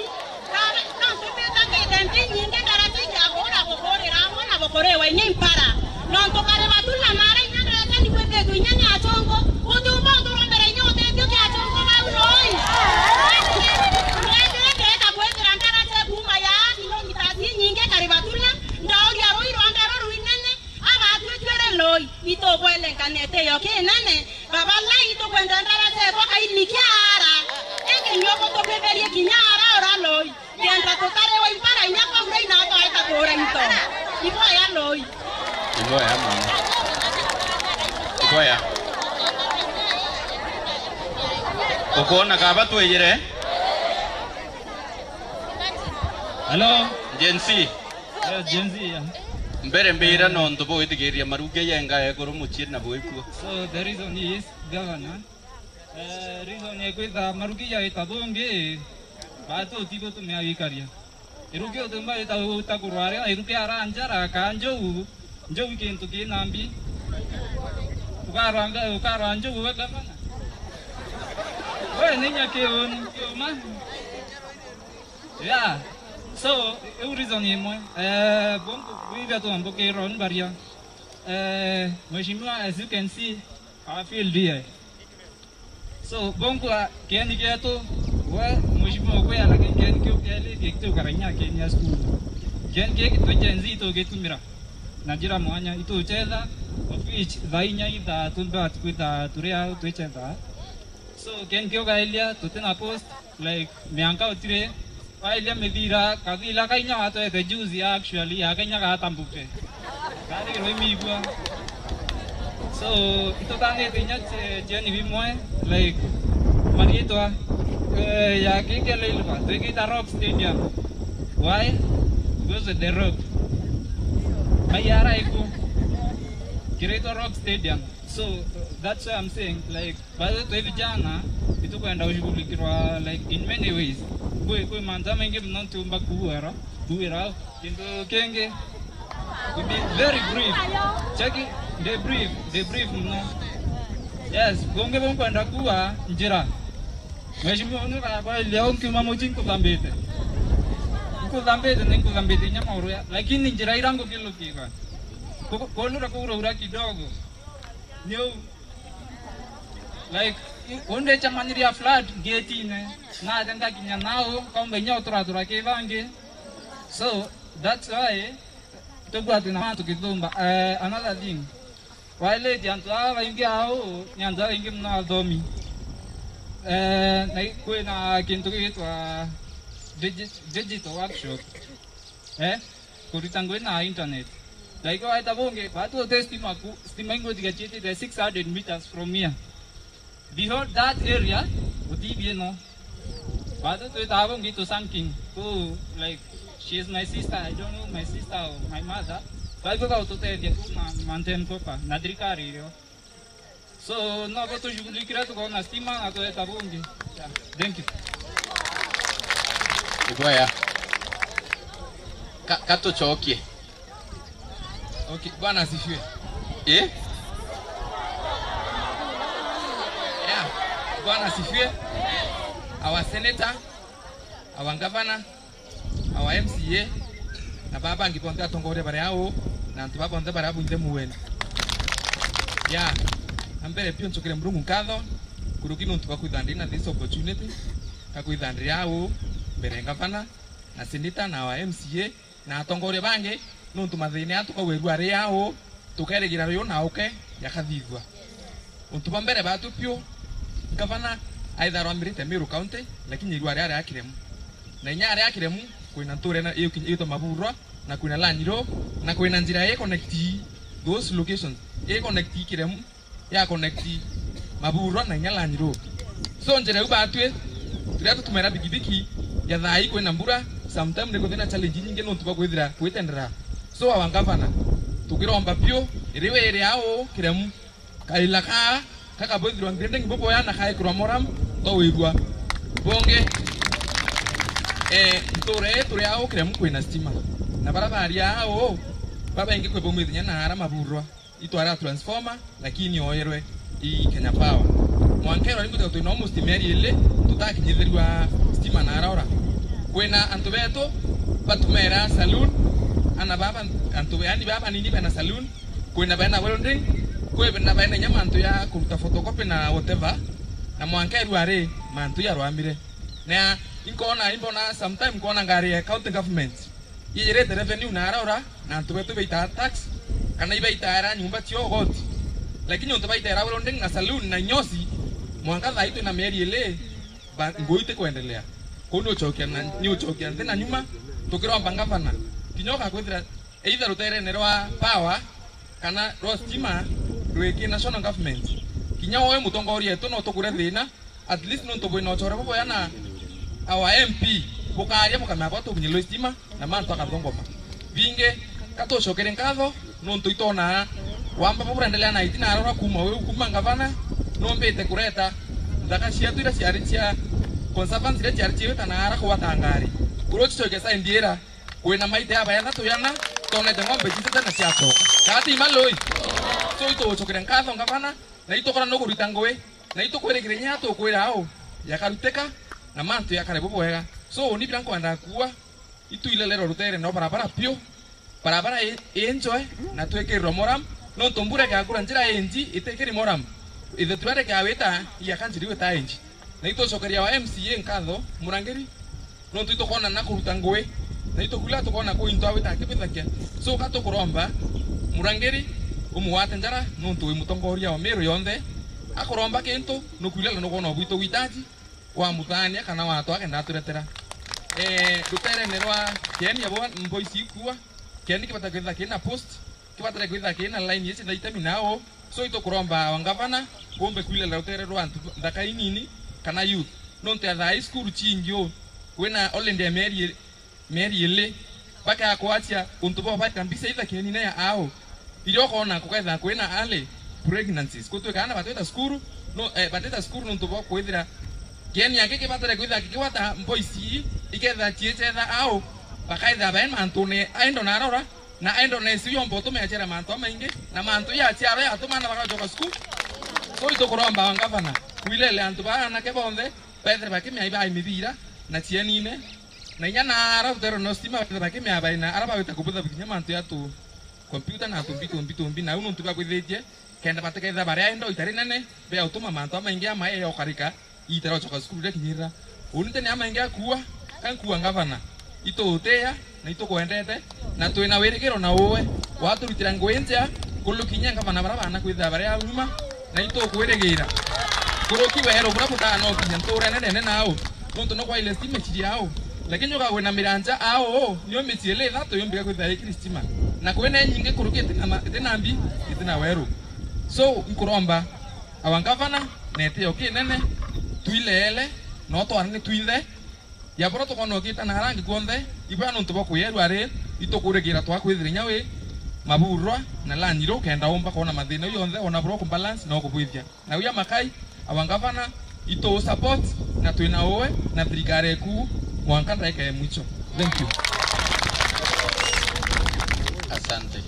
ka-, nontu mbitangite mbi nyingi ndaraca iria kuura gukurira amwe na gukuriwa inya impara. Nontu kari batuna mara inya ndaraca ni kwithitwe inya ni achongo. Uti umba uturombera inya utethio kia achongo bau roi. Ndendete kwithira ndaraca kuuma ya kilomita nyingi kari batuna, ndauria rui rwa ndaro ruinene, abatwitwire loi, itubwelenkanete yo kinene, baba lai itukwenda ndaraca etwa kaini kia ara, eke nio kutukiberie kinya ara ura loi. Kenda tutariwa impara inya kwa mura ina twaeta kuura into. Iboya loi. Iboya mama. Iboya. Ukwona kaba twiyire? Hello? Gen Z. Yeah, Gen Z, yeah. Mbere mbira nontu bwitigiria maruge yenga ekuru mucii na bwikua. So the reason is, Governor, Eh, reason ekwitha maruki jaita bungi, batu utibutumia gikaria. Iruki utumba ita uta kurware, na iruki ara njara, ka njou, njou kintu kina mbi. Ukarwa nga-, ukarwa njou we gavana? We ni nya kiuni, kiuma. Yeah. So, iu reason imwe. Eh, bungu, bwibia tuambukirwa ni baria. Eh, Mheshimiwa, as you can see, our field here. So, bonkwa kieni kietu, we, mheshimiwa, ukwia, lakini kieni kiu kieli, gikiti ukara inya kieni ya cukuru. Kieni kiki twi Gen Z tugitumira na njira mwanya, ituchetha, of which thaa inya ithaa tumbati kwitha turi au twichetha. So, kieni kiu gaelia, tuti na post, like, mianka utiri, Wailia mithira, kathila ka inya gatwete juzi actually, ya ka inya gatambuke. Kathirwe imigua. So, itutanite inya che-, cheni bimwe, like, mariitwa, eh, ya kiki Leilva, twikita Rock Stadium. Why? Because of the Rock. Maiara iku. Kiraitwa Rock Stadium. So, that's why I'm saying, like, bado twi vijana, itukwenda kushughulikirwa, like, in many ways. Kwi, kwi mantu jamaingi mono ntiumba kuuga ro, kuugira au. Kintu kingi, to be very brief. Cheki, the brief, the brief mono. Yes, bungi bunkwenda kuuga njira. Mheshimiwa, unu gakwa leo nkiuma mucii nkuthambite. Nkuthambite, ni nkuthambite inya mauru ya, lakini njira ira ngukilukirwa. Ku-, kunura kuuraura kidogo. Niu, like, i-, undechamanyiria flat gate-ine. Naja ngakinya nau, kaumba inya uturatura ki bangi. So, that's why tugwati na mantu kithumba. Eh, another thing. Waileti antu aa baingi au, ni antu babaingi mono athomi. Eh, na i-, kwina kintu gigitwa digi-, digital workshop. Eh? Kuruta ngugi na internet. Like, waita bungi, batu uti stima ku, stima ingutiga ciitite six hundred meters from here. Behold that area, utibi ino. Batu twitaga bungi to something. To, like, she is my sister, I don't know my sister or my mother. Batu ka ututethia tu ma, maintain proper, na thirikari irio. So, no bo tushughulikire tukoona stima na tweta bungi. Yeah, thank you. Ibwaya. Ka, katucokie. Okay, Bwana asifiwe. Eh? Yeah, Bwana asifiwe. Our senator, our governor, our M C A, na baa bangi bonthe atongoria baria au, na antu baa bonthe baria buinthe muweni. Ya, na mbere biu ncokere Murungu nkatho, kuruki nontu bwa kwithira ndina this opportunity, ka kwithira ndiri au, mbere ya ngavana, na seneta, na our M C A, na atongoria bangi, nontu mathina aa tukauga irua ri au, tukerigira rio na uke yakathithua. Untu bwa mbere batu biu, ngavana aitha arwamirite Meru County, lakini irua ria ria Kiremu. Na inya ria Kiremu, kwina ntura ina iu kinya itwa Maburwa, na kwina Lanyiro, na kwina njira i connect those locations, i connect Kiremu, ya connect Maburwa na inya Lanyiro. So njira iu batwi, turia tutumira bikibiki ya thaa ii kwina mbura, sometime ni kuthina challenge nyingi nontu bwa kwithira kwitendera. So our governor, tukiromba biu, iri wiri au Kiremu, kaila kaa, kakabwithirwa grading buboya na kaikirwa moram, twawirua. Bungi, eh, ntura ii turi au Kiremu kwina stima. Na bara baria au, babaingi kwi baumite inya na ara Maburwa. Itwara transformer, lakini oerwe i Kenya Power. Mwanka ero rimwe twina almost mieri ili, tutakinyithirwa stima na ara ora. Kwina antu betu, batumera saloon, ana baba, antu, yani baba nini bena saloon, kwina bena welding, kwina bena inya mantu ya kuruta photocopy na whatever, na mwanka irua ri, mantu yarwamire. Na inkona, imbona sometime nkona ngari ya county government iyirite revenue na ara ora, na antu betu baitaa tax, kana ibaitaira nyumba cio goti. Lakini untu baitaira welding na saloon na inyosi, mwanka thaa ii twina mieri ili, ba, ngui itikwendelea. Kuu ni ucokia na, ni ucokia nthi na nyuma, tukiromba ngavana. Kinya ugakwithira either ruterene rwa power, kana rwa stima rwi ki national government. Kinya woe mutongoria wetu no tukure thina, at least nontu bwina ucore buboya na our M P, bukaria bukamenya kwa tukinyirwe stima na mantu akathongoma. Bingi, katucokere nkatho, nontu itwonaa wamba buburendelea na iti na arora kuma wiu, kuma ngavana, numbite kureta nthaka cietu iria ciari cia conservancy iria ciari ciwita na ara kuwata ngari. Kurucicokia saindi ira, kwina maite ya baethatu yana, tonete ng'ombe citete na ciacoka. Kati maloi. So itugucokere nkatho ngavana, na itukora nukurita ngui, na itukwirikira inya tukwira au, yakarutika, na mantu yakare bubwega. So ni bira nkwenda kuwa, itu ile lero rutere no barabara piu, barabara i, i njoe, na twikirwe moram, nontu mbura igakura njira inji itikiri moram, ithe turare gawita, iya kanjiri wita inji. Na itucokeria wa M C A nkatho, Murangiri, nontu itukwona na kuruta ngui, na itukwila tukwona ku into awita akibithakia. So ka tukuromba, Murangiri, umugwate njara, nontu wi mutongoria wa Meru yonthe, akuromba kintu, nukwila na nukwona ubwitu witaji, wa muthania kana watwa akenda aturetera. Eh, ruterene rwa Keni abo mboisi ikua, Keni kibata kwitha kina post, kibatare kwitha kina line ici thaitemi nao, So itukuromba wa ngavana, umbe kwilela rutere rwa antu nthaka inini kana youth. Nontu ya thaa ii cukuru ciingi uu, kwina holiday ya mieri, mieri ili, bakea kwatia untu bwa baita mbisa itha kienine ya ao. Iria ukoona kukethira kwina early pregnancies. Kutwika aana batwita cukuru, no, eh, batita cukuru nontu bwa kwithira kieni aki kibatire kwithira kikigwata mboisi ii, ikethira ciicetha ao, bakaithira bae mantune aindo na arora, na aindo na icio yomba utume aciara mantu amaingi, na mantu ya aciaro yatuma aana bagacoka cukuru. So itukuromba wa ngavana, kwilele antu baa anake bonthe, bethire bakimea ibai mibira na cienine, na inya na ara rutere no stima, bethire bakimea baina ara bagwita kubutha kinya mantu ya tu computer na tumbi, tumbi, tumbi, na u nontu bakwithitie, kenda batikethira baria endo itari nene, bea utuma mantu amaingi amae yokarika, itara ucoka cukuru riakinyirira. Uni tene amaingi akuua, ka nkuua ngavana. Ituutia, na itukwendete, na twina wirigiro na uwe, waturutira ngui njea, kulukinya ngavana bara bana kwithira baria auma, na itukwirigira. Kuruki weru bura butanokinya nturene nene nao, nontu no kwaile stima ciri ao, lakini ukagwina miranja ao, nio micii ili ithatu yumbika kwithira ikiri stima, na kwina inyingi kuruki itina ma-, itina mbi, itina weru. So, nkuromba, awa ngavana, na itio kinene, twileele, no twarane twinthe, ya bura tukoona ukita na arangi kwonthe, ibwa nontu bwa kwierua ari, itukurigira twakwithira inya wi, maburwa, na lanyiro, kenda umba kwona mathina u yonthe, ona bura ukubalance na ukubwithia. Na uya makai, awa ngavana, itu support, na twina uwe, na thirikari eku, mwanka ndaika ya mwicho. Thank you. Asante.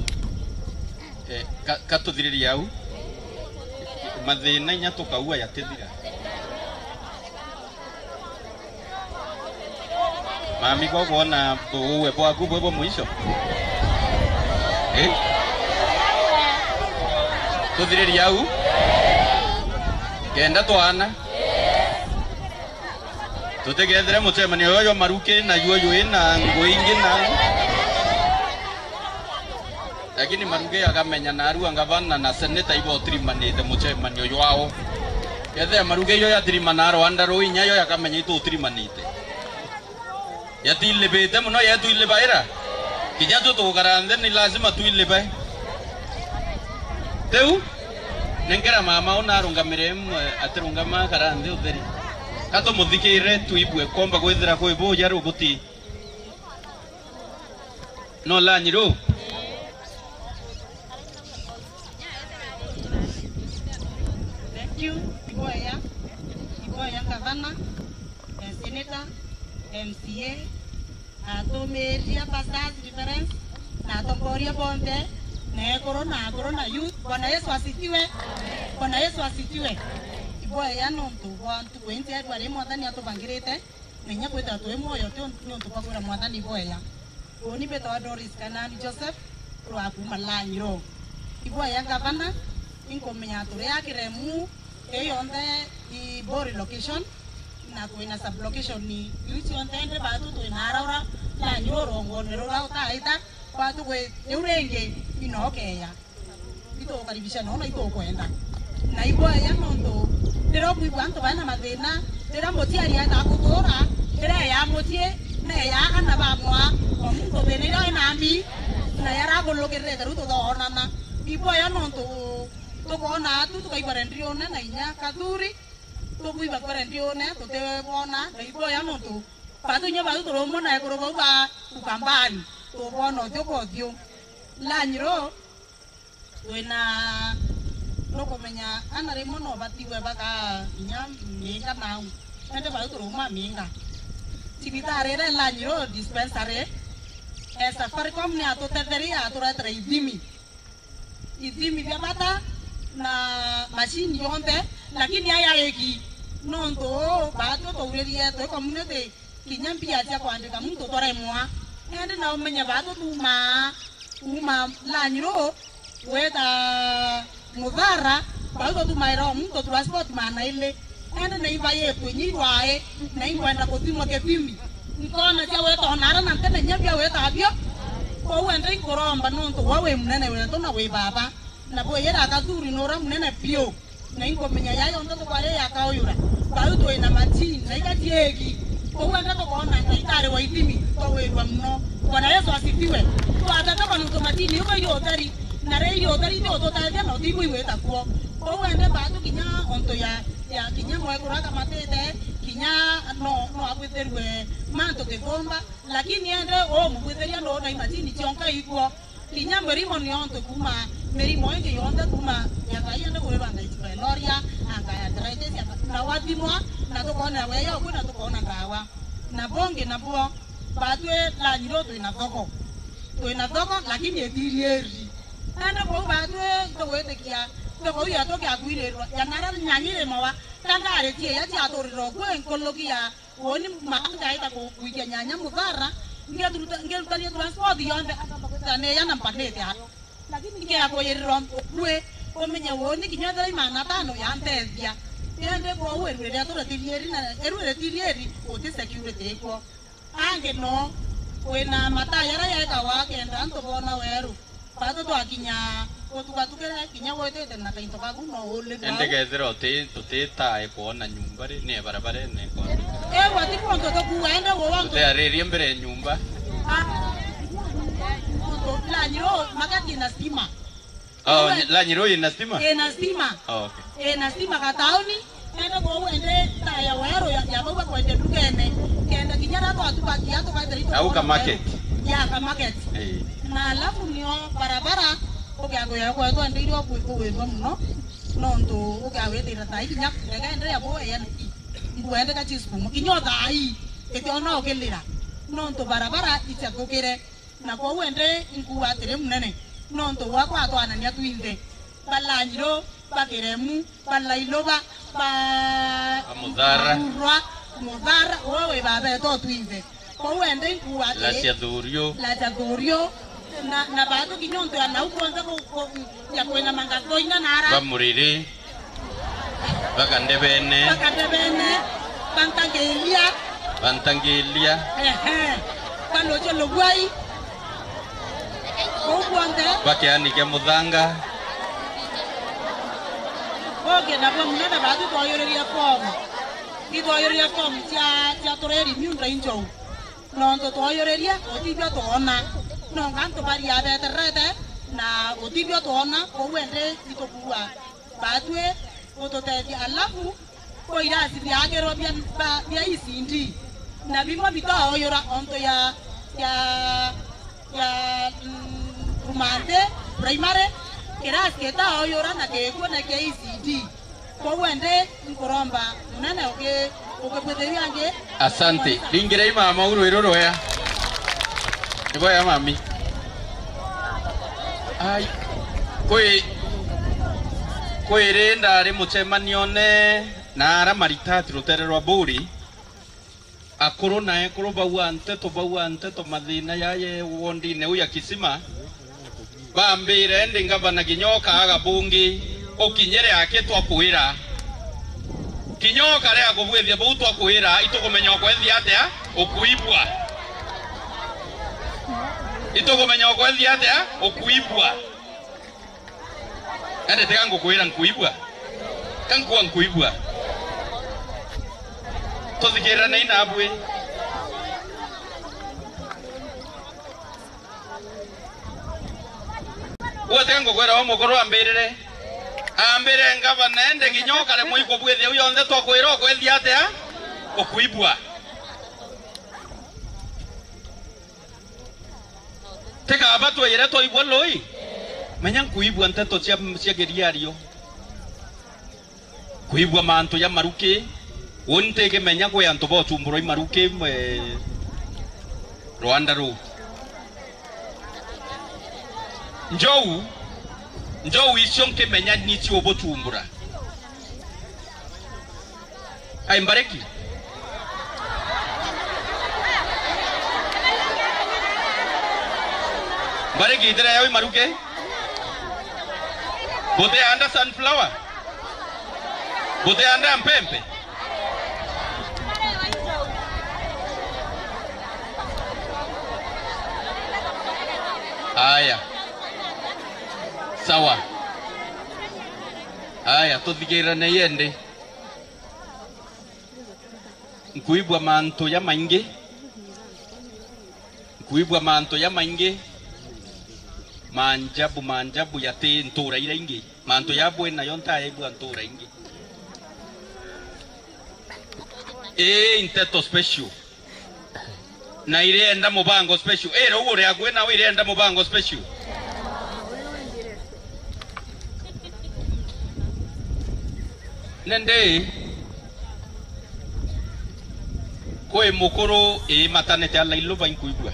Eh, ka, katuthiririe au. Mathina inya tukaua yatithira. Mami, kwa kuona uwe bwaku bwe bwa mwisho. Eh? Tuthiririe au. Kenda twana. Tutigethire mucemanio uyu jwa maruki na juo jui na ngui ingi na Lakini maruge yakamenya na arua ngavana na seneta ibo utirimanite mucemanio jwao. Kethira maruge iyo yatirimana Rwanda ruu inya yo yakamenya itu utirimanite. Yatilibite muno yetwilibaira. Kinya tu tugukara nthi ni lazima twilibe. Riu, nenkera mama una arungamire imwe atirungama akara nthi utheri. Ka tumuthikire tuibue komba kwithira kwi buja riu buti. No lanyiro. Thank you. Iboya. Iboya ngavana, eh, senator, M C A, atumiria pastors, reverends, na atongoria bonthe, na ekuru na akuru na youth. Bwana Yesu asifiwe. Bwana Yesu asifiwe. Iboya nontu bwa ntuku inti edu ari Mwathani atubangirite. Na inya kwithirwa twi mwoyo ti niuntu bwa kwira Mwathani iboya. Uuni mbitawa Doris Kanani Joseph, rwa kuuma Lanyiro. Iboya ngavana, inkumenya turi a kiremu, ii yonthe i Bori location, na kwina sub location iu cionthe, indi batu twina araura Lanyiro urongone rura utaita, batu kwi, riu ringi inokeya. Itugukaribisha noo na itukwenda. Na iboya nontu riria ukwigua antu baina mathina, riria muciari aenda kutura, riria eyaa mucii, neyaa ana ba mwa, o muntu thina iria ena mbi, na yaragulukirite riu tuthoonana. Iboya nontu tukoona atu tukaigua rendione na inya kathuri, tukwigua kwa rendione tutibona, na iboya nontu batu inya bau turumona ekuru bau ba Ukambani, tubona uthiu kwa uthiu. Lanyiro, Twina, nukumenya ana rimwe no batigwe bakaa inya miinga nau. Indi bau turuma miinga. Cibitari iria Lanyiro dispensary, eh, Safaricom ni atutetheria aturetere ithimi. Ithimi bia bata na machine yonthe, lakini aya eki nontu uu batu tuuririe twi community kinya mbia cia kwandika muntu utaremwa. Indi na umenye baa tutumaa kuuma Lanyiro gweta Muthara, bau tutumaira o muntu transport maana ili. Indi na ibayitwe inya irwae, na inkwenda kuthimwa kithimi. Nkona cia gweta ona ara na ntene inya bia gweta bio. Kwou indi inkuromba nontu we wi munene wetu na wi baba, na bwiyira Kathuri nura munene biu. Na inkumenya ya yonthe tukwari ya kauyura. Bau twina machine, na iga ciegi. Kou enda tukoona ndaitari wa ithimi, twawirua muno. Bwana Yesu asifiwe. Twatata kwa nontu machine iu bai utheri. Na ri iyo utheri ti ututethia na utiigua igwita kuo. Kwou ende mbaatu kinya untu ya, ya kinya mwekuru akamatite, kinya no, no agwithirue mantu kithumba, lakini ende umugwithiria ndu na imacini cionka ikuo. Kinya mirimo ni untu kuuma mirimo ingi yonthe kuuma ya kaai ende kwirwa anti-pylorrhea, anti-, arthritis, anti-, na wathimwa, na tukoonera weya ukwi na tukoona ndawa. Na bungi nabuo, batwi Lanyiro twina thoko. Twina thoko, lakini itirieri. Ende kwou batwi tugwitikia, thoko iu yetu kiakuirirwa, ya nara nyanya irimawa, ta ngari cia iya ciaturira ukwi nkuluki ya Woni mama ngaita ku-, kwikia nyanya muthara, ngeturuta-, ngerutania transport yonthe, akamba kwithira neya na mpanite ayo. Lakini nkeya kuyirirwa ukui, umenye woni kinya ethira i magana atano yantethia. Indi kwou iru riria turetirieri na, iru ritirieri, guti security ikuo. Angi no, kwina mataa jaria jekawa kenda antu boona weru. Batu twakinya gutugatukire kinya gwitite na kainto kaku no ulirwa. Indi kethira uti-, tutitae kwona nyumba ri, ni barabarene kwona. Ewa ti kuntu tukuua ende guwa ntu. Tutiaririe mbere ya nyumba. Ah. Lanyiro magati na stima. Oh, Lanyiro ina stima? Ina stima. Oh, okay. Ina stima gatauni. Ende kwou ende taya weru ya, ya bau bakwendia ndugene. Kenda kinya ra twatubakia tukaithira itu. Au ka market? Ya, ka market. Eh. Na alafu nio barabara, ukiakwira kwetwa ndiri okwi-, kugwirwa muno. Nontu ukiagwitira thaa ii kinya ndege ende ya bo ya niki. Ngwende ka chiskumu. Kinya thaa ii, itiona ukilira. Nontu barabara ichathukire. Na kwou ende inkuuga atiri, munene, nontu bwakwa atwanania twinthe, ba Lanyiro, ba Kiremu, ba Lailoba, ba Ba Muthara. Murwa, Muthara, we wi babetu twinthe. Kwou ende inkuuga atiri, Lacia Thurio. Lacia Thurio, na, na batu kinya untu ya nau kwonthe ku-, ku-, ya kwina mangatho ina nara. Ba Muriri. Bakandebene. Bakandebene. Bantangilia. Bantangilia. Ehe. Balucio lugwai. Kuu kwonthe. Bakiani kia muthanga. Boke nabwo munene batu twoyuririe fomu. Itwoyuririe fomu cia, cia tureri miunda injou. Nontu twoyuririe, gutibio twona. Nonga antu baria betererete, na gutibio twona, kou ende itukuua. Batwi gututethia. Alafu, kwi irasi biakirwa bia, ba, bia E C D. Na bimwe bitaoyura onto ya, ya, ya, mm, Rumante Primary, kirasi kitaoyura na kikua na kia E C D. Kwou ende nkuromba munene uki-, ukibwithiria angi. Asante. Ringirei mama uru iru rwea. Ni bwega mami. Ai. Kwi, kwi ri ndari mucemanione na ara maritati rutere rwa Buri. Akuru na ekuru bau a nteto, bau a nteto, mathina jaja wondine u ya Kisima, bambire, indi ngavana kinya ukaaga bungi, ukinyire aki twakwira. Kinya ukarega kubwithia buu twakwira, itukumenya ukwethia atia? Ukuibua. Itukumenya ukwethia atia? Ukuibua. Ende tiga ngukwira nkuibua. Ka nkua nkuibua. Tuthikiriranei nabwi. Uwe tiga ngukwira we mukuru ambirire. Ambire ngavana ende kinya ukaremwa ikubwithia u yonthe twakwira ukwethia atia? Ukuibua. Tikaba twire twaigua lui? Menya nkuibua nteto cia, cia kiriario. Kuibua mantu ja maruki. Uni ntikimenya kwi antu bochumburwa i maruki, eh, Rwanda ruu. Njou, njou icio nkimenya ni ciubuchumbura. Ai, mbariki. Mbariki itira yao imaruke. Bote anda sunflower. Bote anda mpempe. Aya. Sawa. Aya, tuthikirane yendi. Nkuibua mantu jamaingi. Nkuibua mantu jamaingi. Maajabu, maajabu yati ntuura iria ingi. Mantu ya bwina yo ntayaigua ntuura ingi. Ii nteto special. Na irienda mubango special. Ii ruu uri akui nau irienda mubango special. Nindi kwi mukuru iimatanite ala ilu bainkuigua.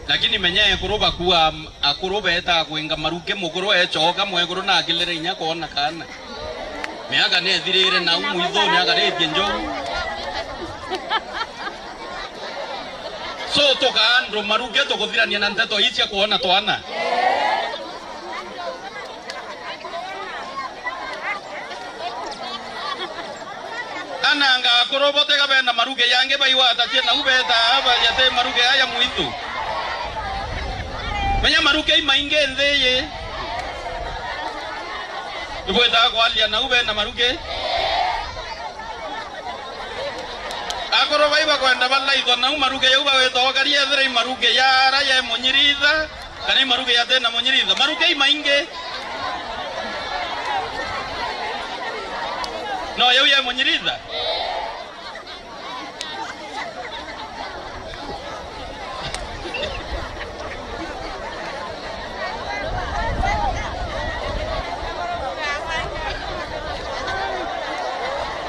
Lakini menya ekuru bakua, akuru betaa kwinga maruki, mukuru ecoka, mwekuru na akilire inya kwona kaana. Miaka nethirire nau mwithuni akaritie njogu. So tuka andu maruki tukuthirania na nteto ii cia kwona twana. Ananga akuru bo tiga bena maruge yangi baigwatatie nau betaa bajate maruge aya mwitu. Menya maruge imaingi nthi iji. Ibwitaga kwaria nau bena maruge. Akuru bai bakwenda balaithwa nau maruge jau bagwita okaria ethira i maruge ya ara ya munyiritha. Kana i maruge yatena munyiritha? Maruge imaingi. No yau ya munyiritha.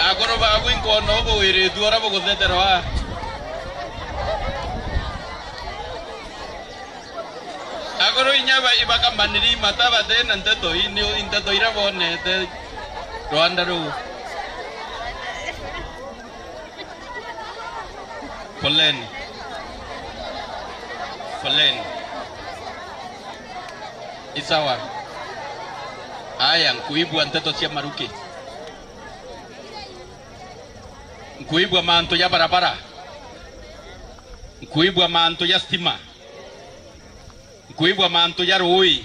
Akuru babu inkwona ubu wiritu ura bugutheterwa. Akuru inya ba-, ibakamaniri imata bati na nteto ii, ni nteto iria bonete rwanda ruu. Poleni. Poleni. Isawa. Aya, nkuibua nteto cia maruki. Nkuibua mantu ja barabara. Nkuibua mantu ja stima. Nkuibua mantu ja ruui.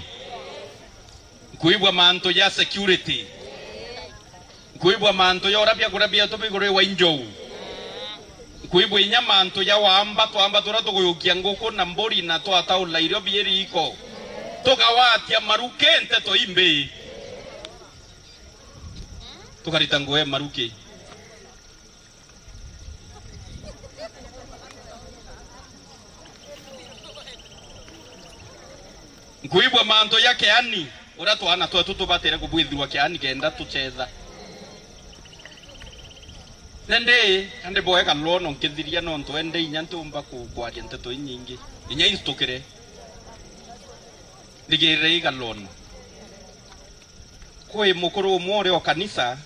Nkuibua mantu ja security. Nkuibua mantu ja uria biakuria bietu biguriwa i njou. Nkuibua inya mantu ja wamba, twamba turia tugujukia nguku na mburi na twataula irio bie riiko. Tukawatia maruki nteto imbi. Tukarita ngugi maruki. Nkuibua mantu ja kiani, uria twana twetu tubatire kubwithirwa kiani kenda tucetha. Nindi, andi boe kalono nkithiria nontu ende inya ntiumba ku-, kwaria nteto inyingi. Inya intukire. Ndigirire igalono. Kwi mukuru umwe uri o kanisa,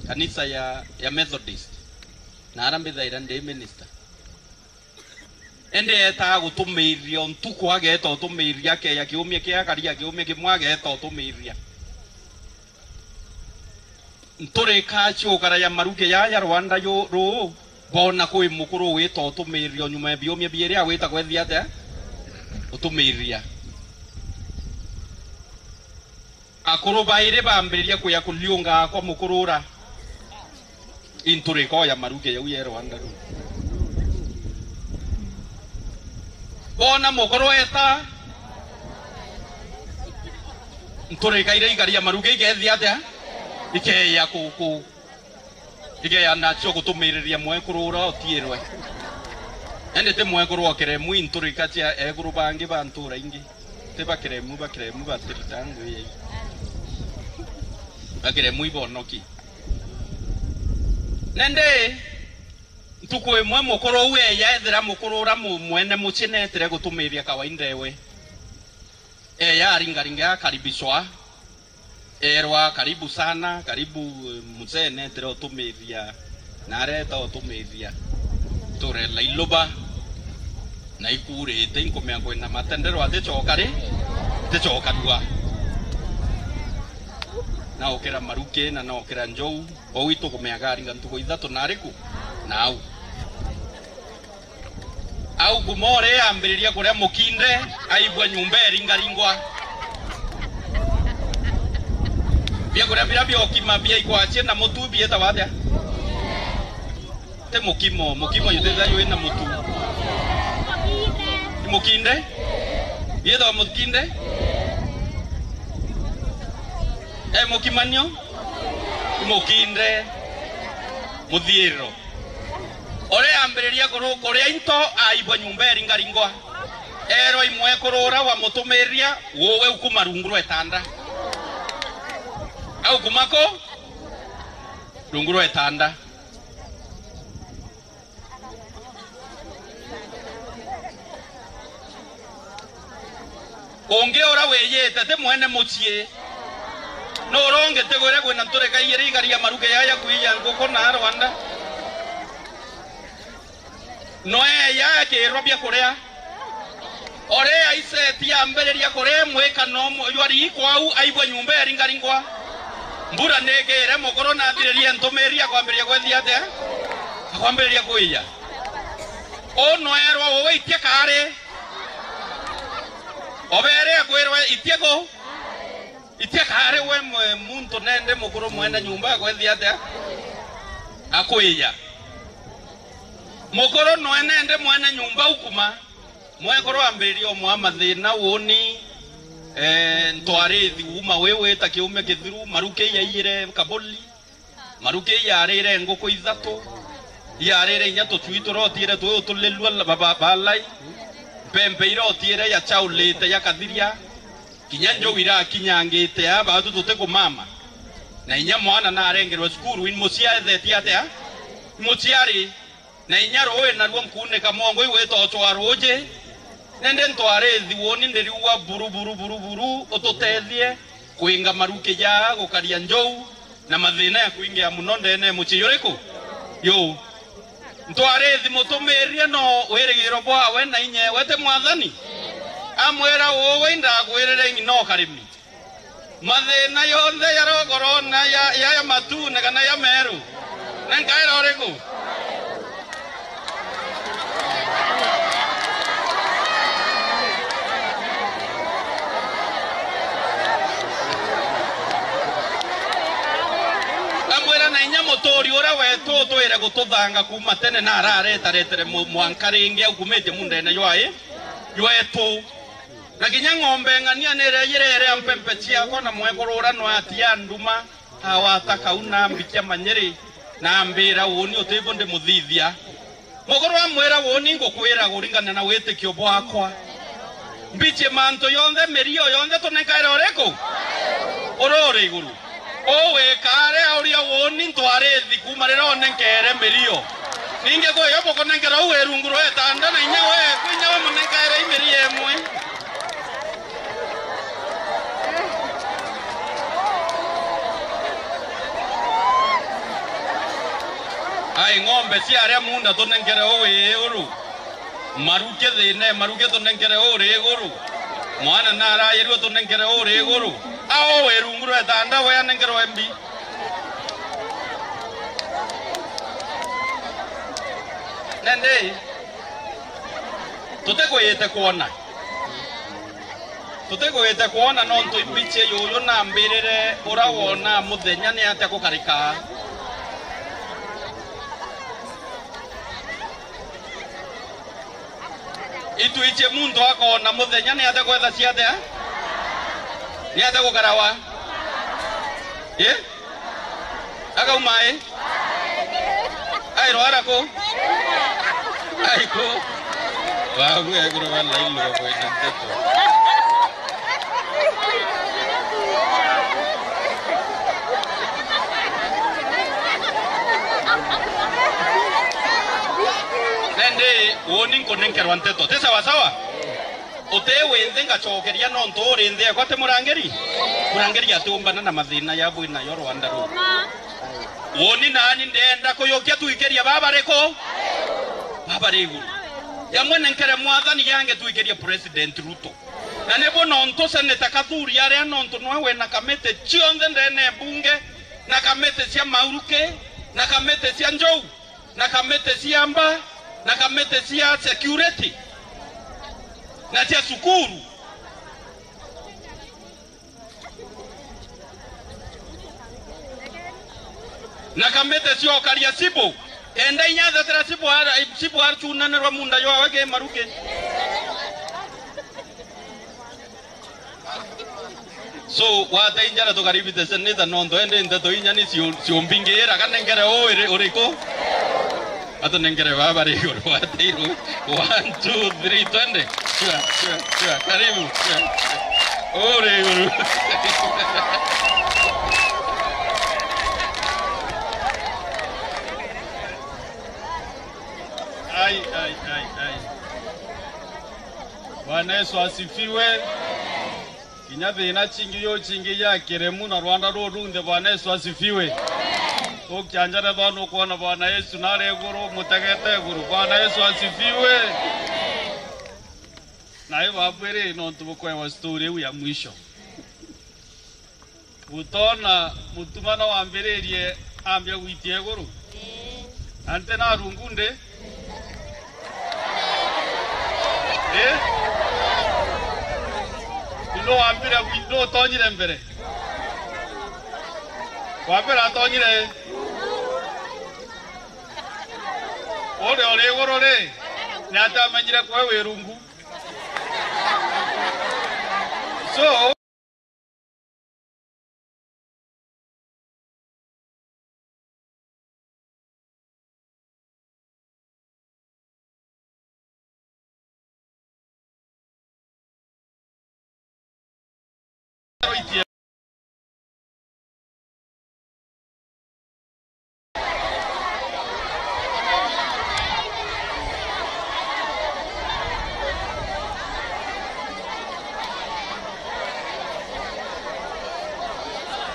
kanisa ya, ya Methodist, na ara mbithaira ndi minister. Indi eetaga gutumiiria o ntuku, ageeta utumiiria, akeeja kiumia kia, akaria kiumia kimwe, ageeta utumiiria. Nturika ciukara ya maruge jaa ja rwanda ju-, ruu, boona kwi mukuru wita utumiiria o nyuma ya biumia biiri agwita kwethia atia? Utumiiria. Akuru bairi baambiriria kuya kuliunga kwa mukuru ura. Inturika o ya maruge jau ya rwanda ruu. Boona mukuru eta, nturika iria ikaria maruge ikeethia atia? Ikeeja ku-, ku-, ikeeja nacio gutumiriria mwekuru uria utiirwe. Indi ti mwekuru o kiremu, inturika cia ekuru bangi ba ntura ingi. Ti ba kiremu, ba kiremu batirita ngugi yai. Ba kiremu ibonoki. Nindi, ntuku imwe mukuru uu eeja ethira mukuru ura mu-, mwene mucii neetire gutumiiria kawaida ewe. Eeja aringaringa akaribishwa, eerwa, "Karibu sana, karibu, eh, mzee neetire utumiiria." Na areeta utumiiria. Turela iluba, na ikuurite, inkumea kwina matendero aticoka ri? Aticoka rua. Naukira maruki, na naukira njou. Ou itukumeaga aringa ntuku ithatu na ariku? Nau. Au kuma ore ambiriria kuria mukinde, aigua nyumba iringaringwa. Biakuria biria biokima biaikwacie na mutu bietagwa atia? Ti mukimo, mukimo jutithia jwi na mutu. Ni mukinde? Yetwa Mutinde? E mukimanio? Mukinde. Muthiiriro. Uria ambiriria kuru-, kuria into, aibwa nyumba eringaringwa. Erwa imwekuru uria wamutumiriria, uwe ukuma rungu rwa itanda. Aukuma ku? Rungu rwa itanda. Ungi uria wiyite ti mwene mucii. Nuria ungi tigwire kwina nturika iiri igaria maruke yaya kwiya nguku na Rwanda. Noe yaya kirwa bia kuria. Orea iseti ambiriria kuria mwikano jwari kwau aibwa nyumba eringaringwa. Mbura nikire mukuru na athiririe ntumiri akwambiriria kwethia atia? Akwambiriria kwiya. Unoerwa uwe itia kari. Obere akwirwa itia ku? Itia kari we mwe-, muntu nende mukuru mwene nyumba akwethia atia? Akwiya. Mukuru noe nende mwene nyumba ukuma. Mwekuru ambiririe umwa mathina uuni, eh, ntwarithi uuma wi wita kiume kithiru, maruki yaiyire kabuli. Maruki yarire nguku ithatu, yarire inya tucui turotiire twi utulilua la-, ba-, ba-, balai, mpempe irotiire yachaulite yakathiria, kinya njou irakinyangite aa baatu tutikumama. Na inya mwana narengerwe cukuru, i muciari ethetie atia? I muciari. Na inya ruui naruo nkuunika mongo igwita ucwa ruuji. Nindi ntwarithi uuni ndiriua buru, buru, buru, buru, ututethie kwinga maruki jaa, gukaria njou, na mathina ya kwingia muno ndene ya mucii juriku? Juu. Ntwarithi mutumirie no wirigiro bwawe na inyewe ti mwathani? Amwira, uwe indakwirire ng'ina ukarimi. Mathina yonthe ya rogoro na ya, ya, ya matune kana ya meru, ni nkaira uriku? Amwira, na inya muturi uria wetu utwire gututhanga kuuma tene na araretaretere mu-, mwanka ringi aukumitie muundene jwa i-, jwetu. Na kinya ng'ombe ng'ania nirejire iria mpempe ciakwa, na mwekuru uria no atia nduma, awata kau na mbikia manyiri, na ambira, uuni utibwo ndimuthithia. Mukuru amwira, uuni ngukwira kuringana na witikio bwakwa. Mbichie mantu yonthe, mirio yonthe, tunenkaire uriku? Uria uri iguru. Uu wikaare auria uuni ntwarithi kuuma riria unenkeere mirio. Ningi kwi yo bukunenkera uu wi rungu rwa itanda, na inya we, kwi inya we munenkaire i mirio imwe. Ai, ng'ombe ciaria muunda tunenkere uu wi iguru. Maruki thina, maruki tunenkere uri iguru. Mwana narayirue tunenkere uri iguru. A uu wi rungu rwa itanda we anenkerwe mbi. Nandi, tutikwiyite kwona. Tutikwiyite kwona nontu imbichie yuyu nambirire uria wona muthenya ni atia gukarika. Itwichie muntu akoona muthenya ni atia kwetha ciatia? Ni atia gukarawa? Ii? Akauma ii? Airwara ku? Ai ku? Wagu eguru balailwa kwina nteto. Nandi uuni nkunenkerwa nteto, ti sawa sawa? Uti wi nthi ngacokeria nontu uri nthi ekwa ti murangiri? Murangiri atiumbana na mathina ya bwi nayo rwanda ruu. Uuni naani ndenda kuyukia twikiria baba riku? Baba ri iguru. Yamwe nenkere mwathani yange twikirie President Ruto. Na nibu nontu Senator Kathuri aria nontu nwe wina kamiti cionthe ndene bunge, na kamiti cia mauruki, na kamiti cia njou, na kamiti cia mba, na kamiti cia security, na cia cukuru. Na kamiti cia ukaria cibu, kenda inya athetera cibu ara-, cibu aracunanirwa munda jwawe ki maruki. So, wate injara tukaribite seneta nontu ende nteto inya ni cio-, ciumbingira, kana nengere uu iri-, uriku? Atunengere baba ri iguru, wate iru. One, two, three, twende. Chua, chua, chua. Karibu. Chua, chua. Uri iguru. Ai, ai, ai, ai. Bwana Yesu asifiwe. Kinya thina cingi yo cingi ya kiremu na rwanda ruru runthe. Bwana Yesu asifiwe. Ukianjara thwa nukwona Bwana Yesu nari iguru, mutegete iguru. Bwana Yesu asifiwe. Na ibabwiri nontu bukwewa story iu ya mwisho. Utona mutumano wambiririe ambia gwitia iguru? Ii. Na nti na rungu ndi? Ii? Ndu wambire gwi-, ndu utonyire mbere? Wa mbere atonyire? Uria uri iguru ri, ni atia amenyire kwe wi rungu? So,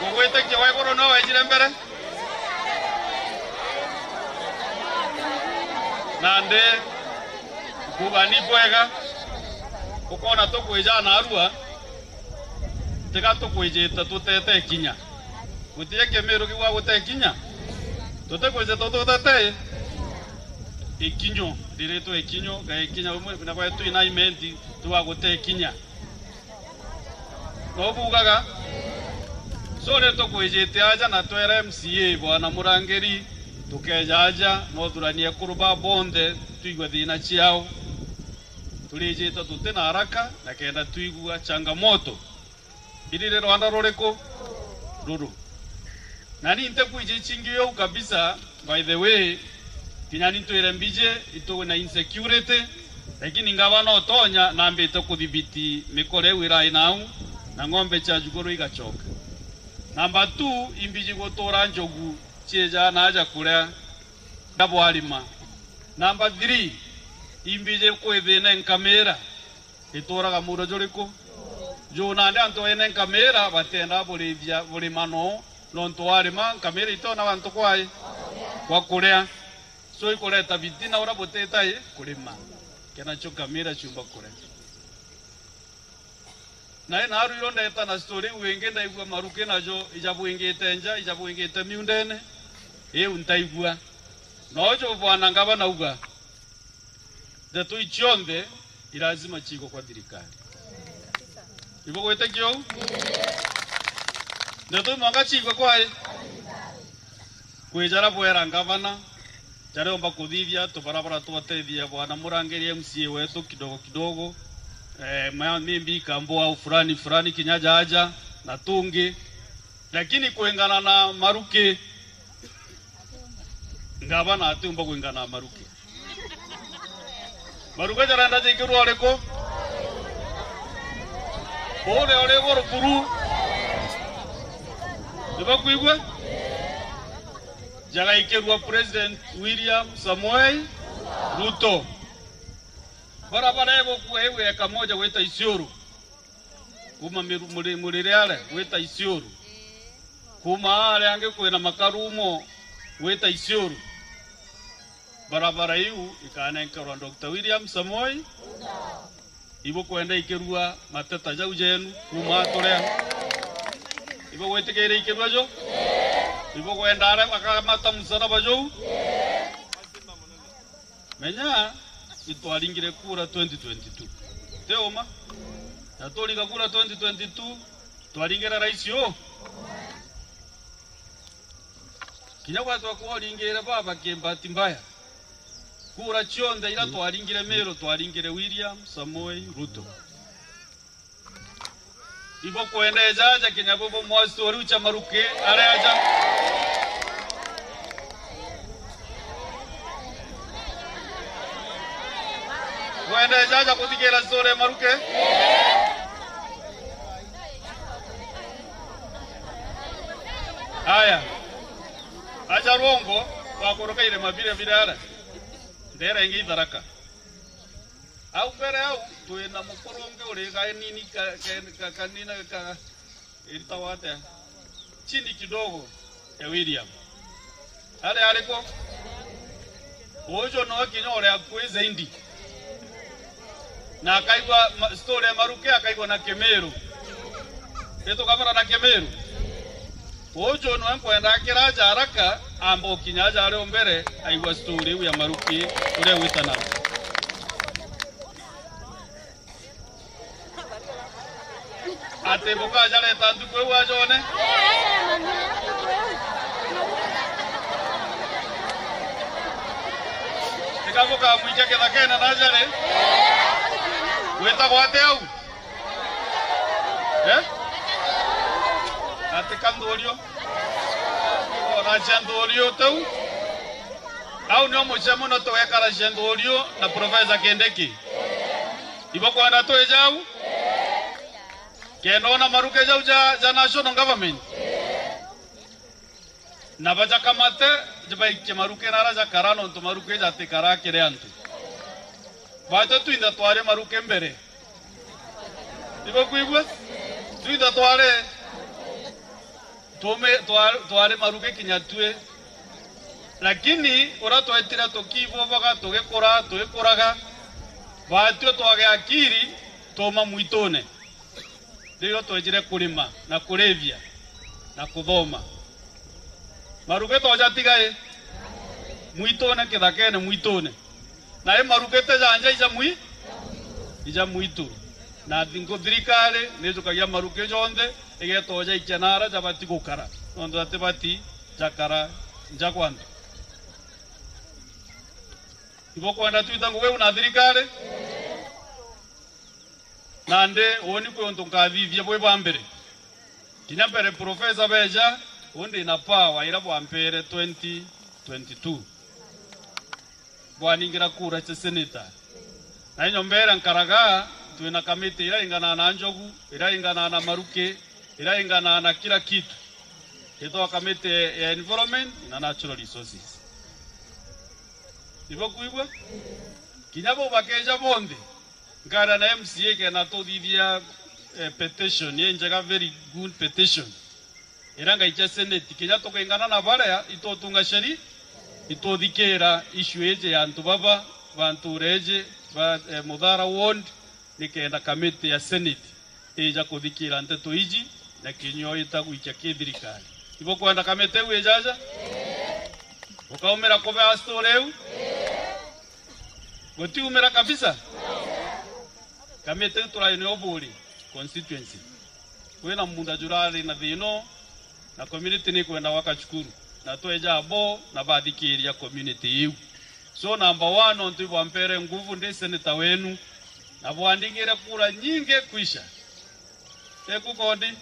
Gugwitikia wa iguru no wejire mbere? Nandi, nkuuga ni bwega, ukoona tukwija naarua, tiga tukwijite tutete ikinya. Gutiri kimiru kiu gwa gute ikinya. Tutikwijite tutete ikinyo, riritwe ikinyo, ga ikinya umwe, na gwetu ina imenti, tu gwa gute ikinya. No buugaga? So, ni tukwijite aja na twera M C A, bwana murangiri, tukeja aja, no thuranie ekuru ba bonthe, twigue thina ciao. Turijite tuti na haraka, na kenda twigua changamoto iriri rwanda ruriku? Ruru. Na ni ntikwiji cingi uu kabisa. By the way, kinya ni ntwire mbiji, itu na insecurity, lakini ngavana utonya nambite kuthibiti mikore iu irai nau, na ng'ombe cia juguru igacoka. Number two, imbiji gutura njogu ciejaa naaja kuria na bwarima. Number three, imbiji kwithine nkamira. Ituraga muuro juriku? Juu nandi antu ene nkamira batiendaa burithia burima noo, nontu warima nkamira itiona antu kwai kwa kuria. So ikureta bitina uria butitai kurima. Kenacio nkamira ciumba kuria. Na inarwirwo ndeta na story iu ingi, ndaigua maruki najo ijabwingite nja, ijabwingite miundene. Iu ntaigua. Nojo bwana ngavana auga, ndeto iu cionthe ilazima ciigwe kwa thirikari. Ibugwitikia uu? Ndeto imwanga ciigwe kwai? Kwi jaria bwera ngavana, jariomba kuthithia tubarabara twatethia bwana murangiri M C A wetu kidogo kidogo, eh, ma-, maybe ikambwa au fulani fulani kinya jaja na tungi. Lakini kwingana na maruki, ngavana atiumba kwingana na maruki. Maruki jarenda jikirwa uriku? Uria uri iguru buru. Nibakwigua? Jagaikirwa President William Samoei Ruto. Barabara igukua iu eka moja gwita Isiuru. Kuma Miru-, Muri-, Muririare gwita Isiuru. Kuma aria angi kwina Makarumo gwita Isiuru. Barabara iu ikanenkerwa Doctor William Samoei. Ibukwenda ikirua mateta jau jenu kuma aturia? Ibugwitikiria ikirua jo? Ibukwenda aria bakamata musalaba jou? Menya, itwaringire kura twenty twenty-two. Ti uma? Na turiga kura twenty twenty-two, twaringire rais uu. Kinya gwatwa kwaringire baba kimbati mbaya. Kura cionthe ira twaringire Meru, twaringire William Samoei Ruto. Ibo kwenda ejaja kinya bo bo mwa story ucha Maruke, are aja. Kwenda ejaja kuthikira story ya Maruke? Aya. Acha rwongo, wakuruka irema bire bire ara. Ndere ingi Itharaka. Au mbere au, twina mukuru ungi uri kanini ka, ka, ka, kanini ka, iritawa atia? Chini kidogo ya William. Ari ariku? Uju no kinya uri akui zaidi. Na akaigua ma, story ya Maruke, akaigua na Kimiru. Itukamura na Kimiru. Uju nwe nkwenda akira aja haraka, amba ukinya aja ari o mbere, aigua story iu ya Maruki uria gwitanaga. Ati bukaja reta ntuku iu ajone? Tika bukamwikia kithakene na aja ri? Gwitagwa ati au? Eh? Ati ka nthurio? Ona cia nthurio tau. Au nio mucemo no tugekara cia nthurio na Professor Kindiki. Ibo kwenda twije au? Kenda ona maruke jau ja, ja national government. Na bajakamate, jibaikie maruke nara jakara, nontu maruke jatikara kiri antu. Baitwe twinthe twari maruke mbere. Ibo kwigua? Twinthe twari, tume-, twa-, twari maruke kinya twi. Lakini uria twetire tukiboboga, tugikura, tugikuraga, baitwe twage akiri, tuma mwitune. Riu twejire kurima na kurithia na kuthoma. Maruke tojatiga i mwitune, kithakene mwitune. Na i maruke te janja ija mwi-, ija mwitu. Na thingo thirikari nijukagia maruke jonthe, igetoja ikia nara jabati gukara. Nontu atibati jakara nja kwa antu. Ibo kwenda twita ngugi iu na thirikari? Nandi uuni kwi untu nkathithia bwi bwa mbere. Kinya mbere professor beja, uuni na power ira bwampere twenty twenty-two. Bwaningira kura cia senator. Na inyo mbere nkaraga, twina kamiti ira inganaa na njogu, ira inganaa na maruki, ira inganaa na kila kitu. Itwa kamiti ya environment na natural resources. Ibo kwigua? Kinya bo bakeja bonthe, nkara na M C A kena tuthithia, eh, petition, ye njega, very good petition. Ira ngaikia senate, kinya tukaingana na baria itutunga sheri, ituthikira issue iji ya antu baba, bantu ureje, ba, eh, Muthara ward, nikenda kamiti ya senate ija kuthikira nteto iji na kinyua ita gwikia ki thirikari. Ibo kwenda kamiti iu ijaja? Ukaumira kubea story iu? Gutiumira kabisa? Kamiti iu turai nio Buri constituency. Kwina munda jurari na thina, na community nikwenda gwaka cukuru, na tweja abo na bathikiria community iu. So number one, nontu ibwampere nguvu ndi senator wenu, na bwandingire kura nyingi kwisha. Eku kondi?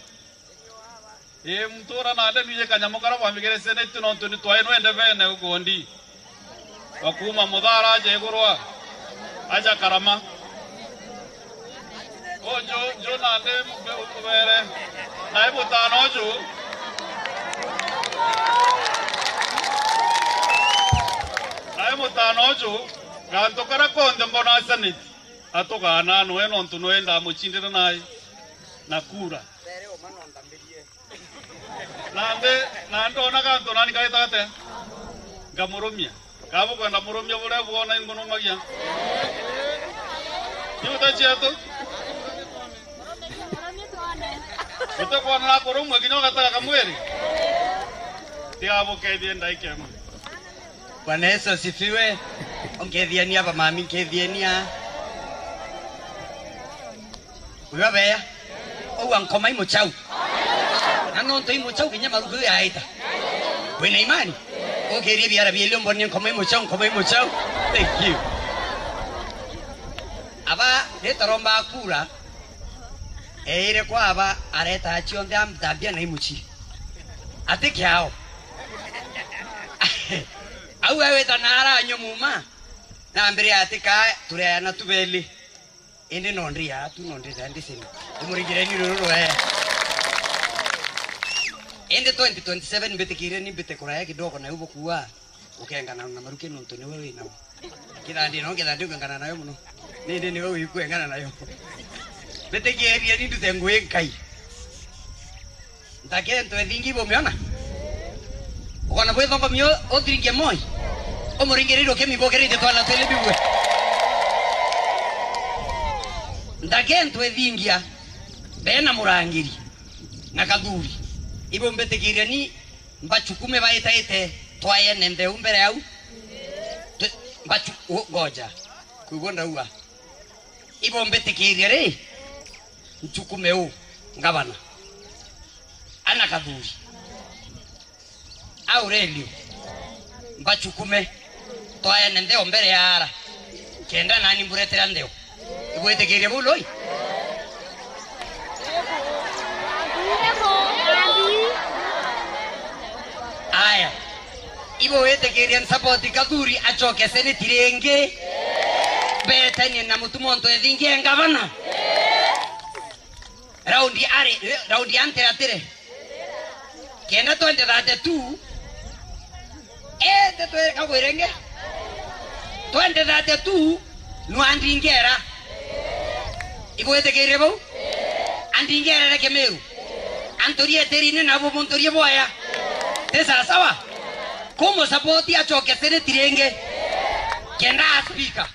Ii, mtura nande nwije kanyamu kara bwambigire senate nontu ni twae nwende bene ukondi. Wa kuuma Muthara aja igurwa, aja Karama. Uju, ju nandi mubere. Nai mutano uju. Nai mutano uju, gantu kara konthe mbona senate. Atugana nwe nontu nwe ndamucindire nai na kura. Nandi, na ndona gantu nani kaita ate? Nkamurumia. Kabu kwenda murumia buria bwona ingunumagia. Iu ta cietu. Utikwona na kurumwa kinya ugataga kamwiri. Tiga bukethie ndaika imwe. Bwana Yesu asifiwe. Nkethienia ba mami, nkethienia. Uyo beya. Oua nkoma imuchau. Na nontu imuchau kinya marugu yaita. Wina imani? Ukirie biara bielio mboni nkoma imuchau, nkoma imuchau. Thank you. Aba, nitaromba kura. Eire kwa aba, areta cionthe amthambia na imuchi. Ati kiao. Au ewita na aranyua muma, na mbere ati ka tureana tubeli. Indi no ndi ya tu, no ndi ya ndi sini. Umuringireni ruru rwe. Indi twenty twenty-seven mbitikireni mbite kuraya kidogo na ubo kuwa. Ukengana na maruki nontu niwe wi nao. Kithandi no kithandi ukengana nayo muno. Nindi niwe wi kwengana nayo. Mbitikirie ni ndute ngui nkai. Nthake ntu ethingi bumiona. Ukona bwithongomio uthiringie moi. Umuringirire ukimibukirite twana twili biwe. Nthake ntu ethingia. Bena murangiri na kathuri. Ibo mbitikirie ni mbachukume baitaite twayene ntheu mbere yau. Twi-, mbachu-, u-, ngoja. Kwigua ndaua. Ibo mbitikirie ri, nchukume u, ngavana. Ana kathuri. Aurelio. Mbachukume. Twayene ntheo mbere ya ara. Kenda nani mburetera ntheo. Ibwitikirie buu loi? Aya. Ibwitikirie nsapoti Kathuri acoke seneti ringi. Betanie na Mutuma untu ethingi e ngavana. Raundi ari, raundi ya ntiratire. Kenda twenty thirty-two, ete tweka gwirenge. Twenty thirty-two, nu andingera. Ibwitikirie bau? Andingera reke Meru. Anturie tirine na bumunturie bwaya. Ti sawa sawa? Kumusapoti acoke seneti ringi. Kenda a speaker.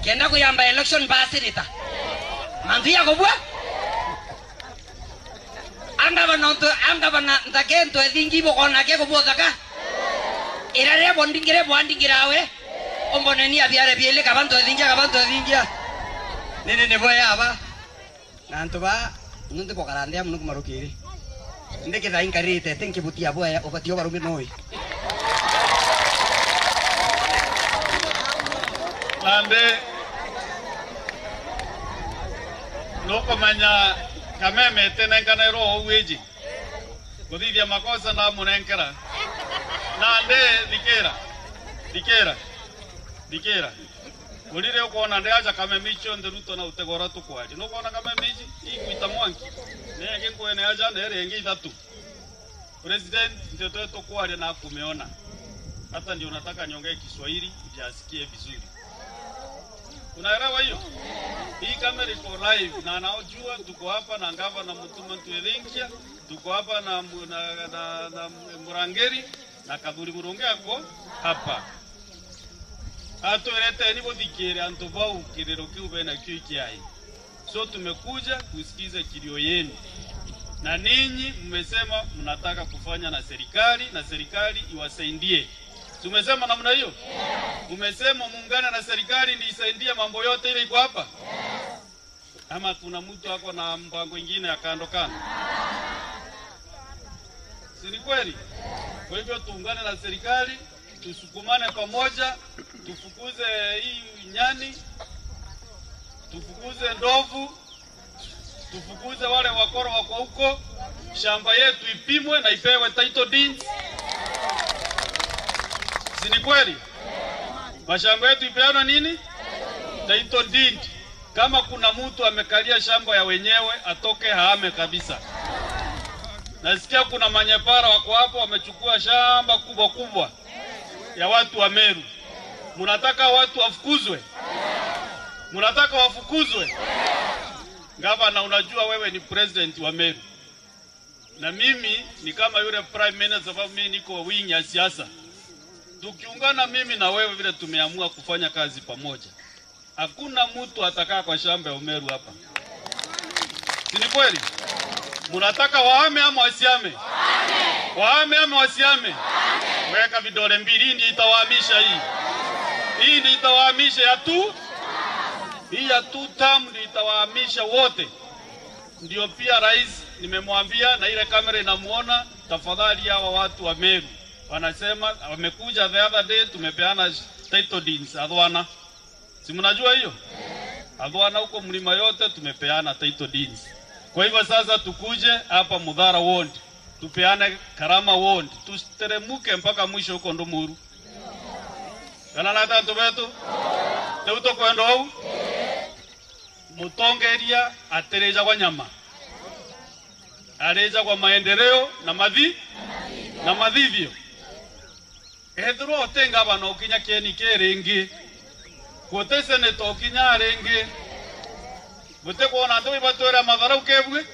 Kenda kuyamba election ba senator. Mantu ya kubua? Angavana untu, angavana nthake ntu ethingi ibukona ke kubua uthaka. Ira ria bondingire bwandingira we. Umboneni abiare biili kaba ntu ethingia, kaba ntu ethingia. Nini ni bwe aba. Na antu ba, nunthi bokara nthia muno kumarukiri. Ndi kithai nkarite, ti nkibutia bwaya, ubatia ubarume noi. Nandi, nukumenya Kameme itinenkanairwo uu iji. Kuthithia makosa ndamunenkera. Nandi, thikira. Thikira. Thikira. Urire ukwona ndi aja Kameme icio nthe Ruto na utego uria tukwaria. Nukwona Kameme iji, igwita mwanki. Ni ingi nkwene aja, na iria ingi ithatu. President, nteto tukwaria na kumeona. Hata ndio nataka niongee Kiswahili, ndio asikie vizuri. Unaelewa hiyo? Hii kamera iko live, na anajua tuko hapa na gavana Mutuma Ntwethinkia, tuko hapa na mu-, na, na, na Murangiri, na Kathuri Murungi ako hapa. Atwirete ni buthikire antu bau kiriro kiu bena kio ikiai. So tumekuja kusikiza kilio yenu. Na ninyi mmesema mnataka kufanya na serikali, na serikali iwasaidie. Tumesema namna hiyo? Umesema muungane na serikali ndio isaidie mambo yote ile iko hapa? Ama kuna mtu ako na mpango ingine ya kando kando? Si ni kweli? Kwa hivyo tuungane na serikali, tusukumane pamoja, tufukuze hii nyani, tufukuze ndovu, tufukuze wale wakora wako huko, shamba yetu ipimwe na ipewe title deeds. Si ni kweli? Mashamba yetu ipeanwe nini? Title deed. Kama kuna mtu amekalia shamba ya wenyewe, atoke, haame kabisa. Nasikia kuna manyepara wako hapo wamechukua shamba kubwa kubwa ya watu wa Meru. Mnataka watu wafukuzwe? Mnataka wafukuzwe? Gavana, unajua wewe ni president wa Meru. Na mimi ni kama yule prime minister, sababu mimi niko wing ya siasa. Tukiungana mimi na wewe vile tumeamua kufanya kazi pamoja, hakuna mtu atakaa kwa shamba ya Umeru hapa. Si ni kweli? Mnataka wahame ama wasiame? Wahame ama wasiame? Weka vidole mbili, hii ndio itawahamisha hii. Hii ndio itawahamisha ya tu. Hii ya two term ndio itawahamisha wote. Ndio pia rais nimemwambia, na ile kamera inamuona, tafadhali hawa watu wa Meru wanasema wamekuja the other day, tumepeana title deeds, Athwana. Si mnajua hiyo? Athwana huko mlima yote tumepeana title deeds. Kwa hivyo sasa tukuje hapa Muthara ward, tupeane Karama ward, tuteremuke mpaka mwisho huko Ndumuru. Kana nata antu betu? Riu tukwenda uu? Mutongeria atirijagwa nyama. Arijagwa maendeleo na mathi-, na mathithio. Ethirwa uti ngavana ukinya kieni ki ringi, guti seneta ukinya ringi, guti kwona antu ibatwira matharau kebwi?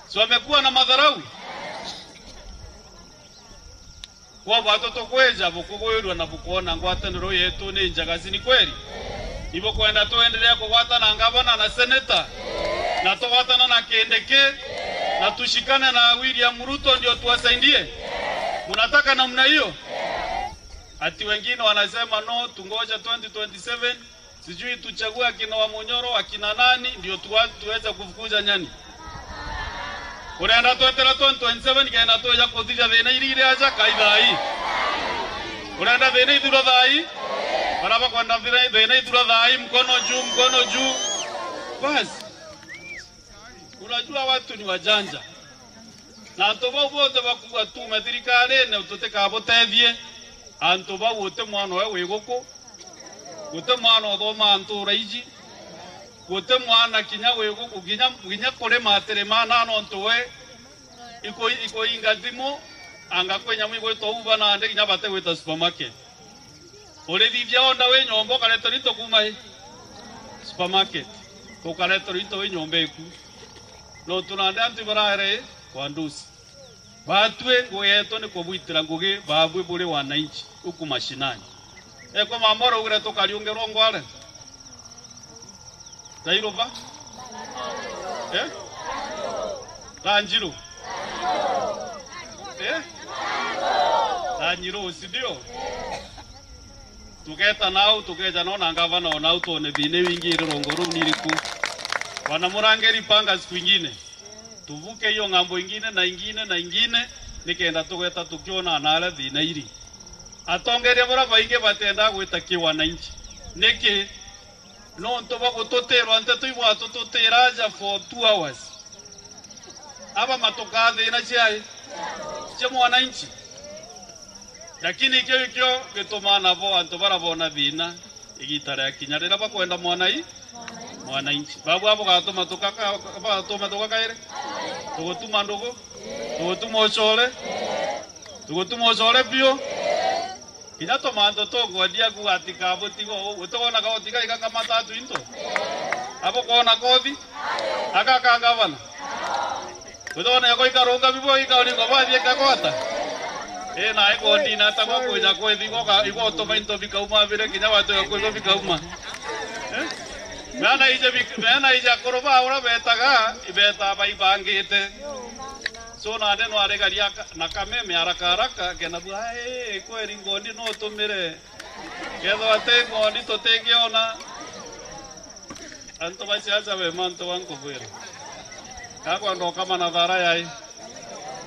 Si wamekuwa na madharau? Kwa batu tukwija bukugwirua na bukwona ngwataniro yetu ni njega, si ni kweli? Ibukwenda tuendelee kugwatana ngavana na seneta, na tugwatana na Kindiki, na tushikane na William Ruto ndio tuwasaidie? Munataka namna hiyo? Ati wengine wanasema, "No, tungoja twenty twenty-seven, sijui tuchague akina Wamunyoro, akina nani, ndio tuwa-, tuweze kufukuza nyani." Urenda twetera twenty twenty-seven kenda twija kuthithia thina iria iri aja kai thaa ii? Urenda thina ithirwe thaa ii? Baria bakwenda thina, thina ithirwe thaa ii, mkono juu, mkono juu. Basi. Unajua watu ni wajanja. Na antu bau bonthe bakuuga tuume thirikarine tutikabutethie, antu bau guti mwana we wi guku, guti mwana uthomaa ntuura iji, guti mwana kinya wi guku, kinya, kinya kurima atirima na nontu we iku-, ikuinga thimu, anga kwi nyamu igwitwa Uber nandi kinya batigwita supermarket. Urithithia onda wi nyomba, ukareterwa into kuuma i supermarket, ukareterwa into wi nyomba iku. Nontu nandi antu ibaraere kwa ndusi. Batwi ngugi yetu ni kubwitira ngugi babwi buri wananchi huku mashinani. Eko mama uraugire tukariungerwa ngware? Tairuba? Eh? Ranjiru? Eh? Ranjiru, si ndio? Tugeta nau, tugeja no na ngavana o nau twone thina iu ingi iri rongo ruu ni iriku. Bwana Murangeri, panga siku ingine. Tuvuke hiyo ng'ambo ingine na ingine na ingine, nikenda tugeta tukiona na aria thina iri. Atongeria baria baingi batenda gwita ki wananchi. Niki? Nontu bwa gututirwa nteto ibwatututira aja for two hours. Aba matukaa thina ciai? Cia mwananchi. Lakini kiu ikio gitumaa nabo antu baria boona thina igita ria kinya riria bakwenda mwanai-, mwananchi. Babu abo gatuma tukaka-, batuma tukakaire? Tugutuma ndugu? Tugutuma ucore? Tugutuma ucore biu? Kinya tumantu tungwendia kuuga ati kabuti go, utikona kabuti gai gakamata antu into? Abo kwona kothi? Aka ka ngavana? Utikona yako ikarunga bibo ikaoni ngo bathie kagwata? Ii, na iko ndina ta gwa kwija kwethi, igo ka-, igo utuma into bikauma bire kinya watu ya kwethi bikauma. Eh? Mena ije bik-, mena ije akuru ba ura betaga, ibeta baibangite. So, nandi no aregaria ka-, na kameme haraka haraka, kena bu, "Ai, kweri ngondi no utumire. Kethwa ti ngondi tutingiona." Antu ba siasa be mantu ba nkubwira. Kakwenda ukama na thara yai.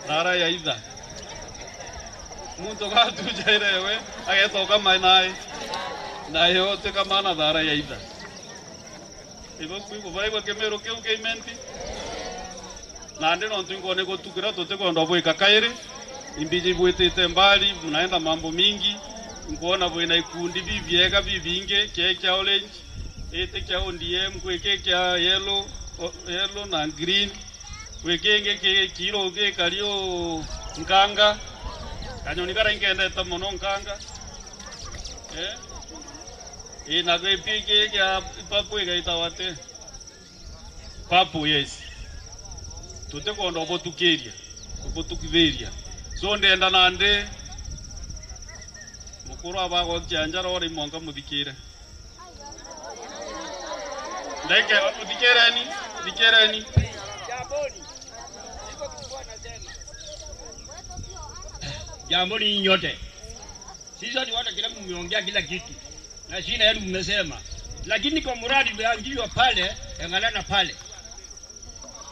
Thara ya itha. Muntu gatujaire we, ageta ukama nai. Na yo utikama na thara ya itha. Ibo kwi kubaigwa kimiru kiu kia imenti. Nandi nontu inkwona igutukira tutikwenda bwika kairi, imbiji ibwitite mbali, mnaenda mambo mingi, nkwona bwina ikundi bibiega bibingi, kia kia orange, iti kia O D M, kwi ki kia yellow, o-, yellow na green, kwi kingi ki kiiru gikari u nkanga, kanyoni karia inkendete mono nkanga. Eh? Ii, na gwi ki kia purple igaitawa ati? Purple, yes. Tutikwenda ubutukiria, ubutukithiria. So, ndenda nandi mukuru aba agokia njara ori mwanka muthikire. Ndeke, muthikireni, muthikireni. Jamboni nyote. Sisi ni watu kila mmeongea kila kitu. Na shida yenu mmesema. Lakini kwa muradi umeanzishwa pale, Engalana pale.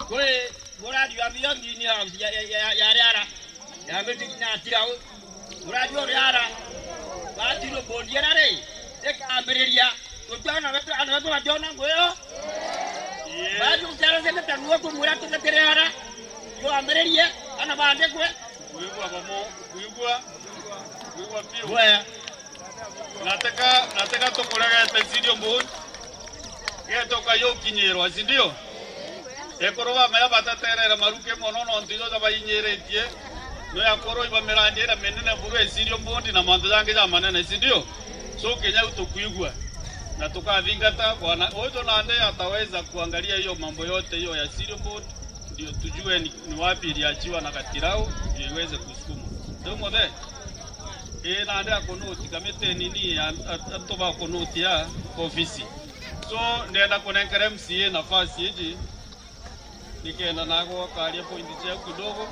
Kwe muradi wa milioni ni ya, ya, ya, ya, ya riara. Ya miti na tirau. Muradi wa riara. Batiro bondia na ri. Eka ambiriria. Tutana wetu, ana wetu wajona ngoyo. Bati Tugetetanua tumwira tugetere ara, yo ambiririe, ana bandikwe. Kuigua bamo, kuigua, kuigua piu. Bwea. Nateka, nateka tukuregete, si ndio mbuui? Getoka yukinyirwa, si ndio? Ekuru bamaya bataterere maruki mono, nontu ijo jabainyiiritie. No ekuru iba mirandi iria minene buru, si ndio mbundi na mantu jangi jamanene, si ndio? So, kinya u tukwigua. Na tukathingata, bwana, uyu nandi ataweza kuangalia hiyo mambo yote hiyo ya serial board, ndio tujue ni, ni wapi iliachiwa na Gatirau, ndio iweze kusukumwa. Ndio mothe? Ii, nandi akonoti kamiti nini ya, a-, antu bakonoti ya ofisi. So, ndenda kunenkera M C A nafasi iji, nikenda nago akaria point ciao kidogo,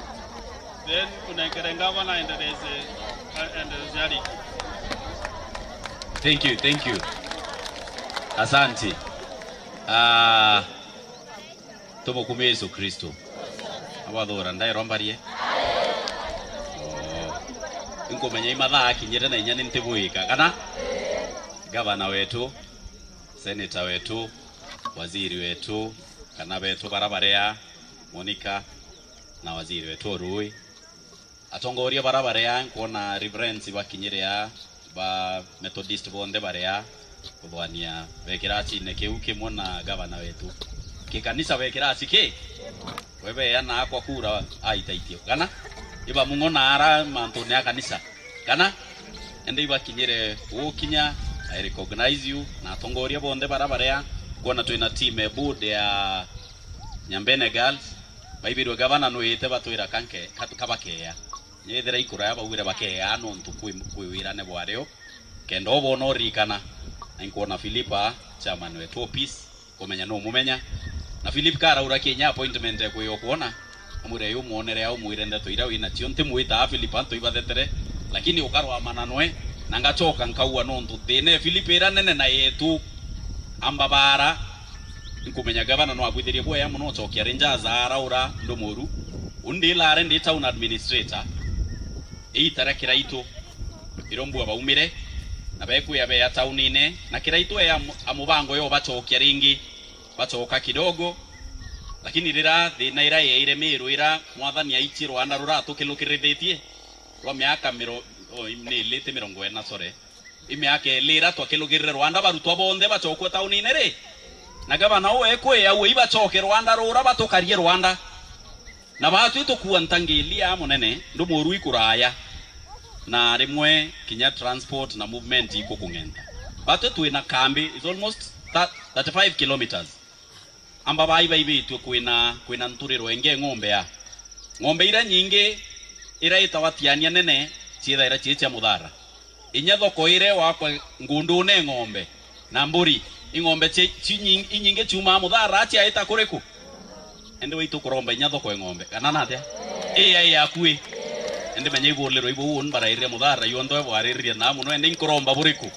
then kunenkere ngavana aendeleze, aendeleze ariki. Thank you, thank you. Asante. Ah, tumukumie Yesu Kristo. Abathura ndairwa mbarie. Oh. Inkumenya imathaa akinyire na inya ni ntibwika. Kana? Gavana wetu, senator wetu, waziri wetu, kana betu bara barea, Monica, na waziri wetu Orui. Atongoria bara barea, nkwona Reverends bakinyire aa, ba Methodist bonthe barea, kuthwania be kiracine kiu kimwe na gavana wetu. Kikanisa be kiraci ki? We beana akwa kura aitaitie. Kana? Iba mung'o na ara mantune ya kanisa. Kana? Ende ibakinyire gukinya, I recognize you, na atongoria bonthe bara barea, nkwona twina team e board ya Nyambene Girls, baibirwe gavana nwite batwira kanke, ka-, kabakea. Nyethira ikuraya baugire bakea nontu kwi, kwi wirane bwario. Kenda obona urikana, na inkwona Philip aa, chairman wetu o peace, kumenya no mumenya. Na Philip karaura kinya appointment ekwiyo kuona, amwire yu mwonere au mwire ndeto iria wina cio, ntimwitaa Philip antu ibathetere, lakini ukarwamana nwe, na ngachoka nkaua nontu thina e Philip ira nene na yetu. Amba bara, nkumenya gavana no abwithirie bwea mono uchokia Rangers araura ndumuru. Undi ilare ndi town administrator. Iita ria Kiraitu, irio mbua baumire, na bekwia bea taunine, na Kiraitu e amu-, amubango yo bachokia ringi, bachoka kidogo, lakini rira thina ira yeire Miru ira Mwathani aichie rwanda rura atukilukirithitie rwa miaka miro-, o, ni liti mirongo ina, sorry. I miaka ili ira twakilugirire rwanda, barutwa bonthe bachokua taunine ri, na gavana uu ekwia uu ibachoke rwanda rura batukarie rwanda. Na baatwi tukua ntangili ya munene, ndumuru ikuraya, na rimwe kinya transport na movement ikukung'enta. Batwi twina kambi, is almost thirty-five kilometers. Amba bai baibitue kwina, kwina nturiro ingi ng'ombe ya. Ng'ombe ira nyingi ira itawa tiania nene, ciithaira cii cia muthara. Inya thoko ire wakwa ngundune ng'ombe na mburi, ing'ombe ci, ci nying-, inyingi ciumaa muthara ciaita kuriku? Indi waitu kuromba inya thoko e ng'ombe, kana natia? Ii ai yaku ii. Indi menya ibulirwe ibu uu mbarairire muthara yonthe bwariririe na muno, indi inkuromba buriku?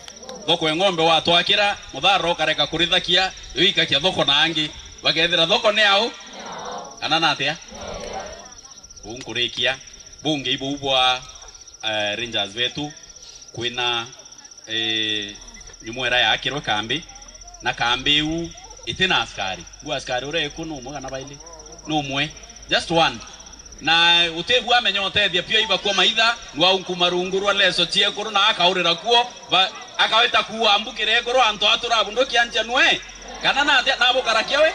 Thoko e ng'ombe watwakira, muthara ukareka kurithakia, yo ikakia thoko na angi, bakethira thoko ni au, kana natia? Uu nkurikia, bungi ibuu bwa, eh, Rangers betu, kwina, eh, nyumo ira yaakirwe kambi, na kambi iu iti na askari. Buu askari uria eku ni umwe kana baili? Ni umwe. Just one. Na utibua amenya utethia pia ibakua maitha, nwa unkuma rungu rwa leso ciekuru na akaurira kuo, ba-, akaweta kuua mbu kirekuru antu aturabundukia ncha nwe. Kana natia nabukarakia we?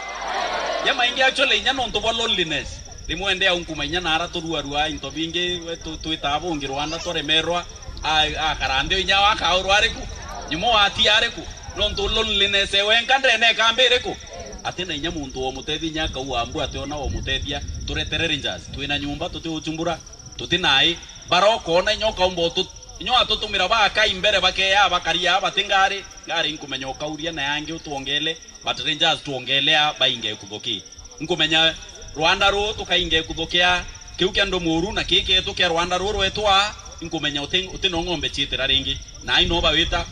Ya maingi actually inya nontu bwa loneliness. Rimwe ndi aunkuma inya nara turuarua into bingi, we tu-, twitaa bungi rwanda twaremerwa, a-, akara nthi inya wakaurwa ariku? Nyumo watia ariku? Nontu loneliness e wenka ndene kambi iriku? Ati na inya muntu womutethia inya akaua mbu ationa womutethia. Turetere Rangers, twina nyumba, tuti uchumbura, tuti nai. Bara ukona inya ukaumba utu-, inya watutumira bakai mbere bakeya bakaria bati ngari, ngari nkumenya ukauria na yangi utwongele, but Rangers twongele a bainge kuthuki. Nkumenya rwanda ruu tukainge kuthukia kiu kia ndumuru na kii ketu kia rwanda ruu rwetwa, nkumenya uti, uti no ng'ombe ciitira ringi. Na ai no bawita.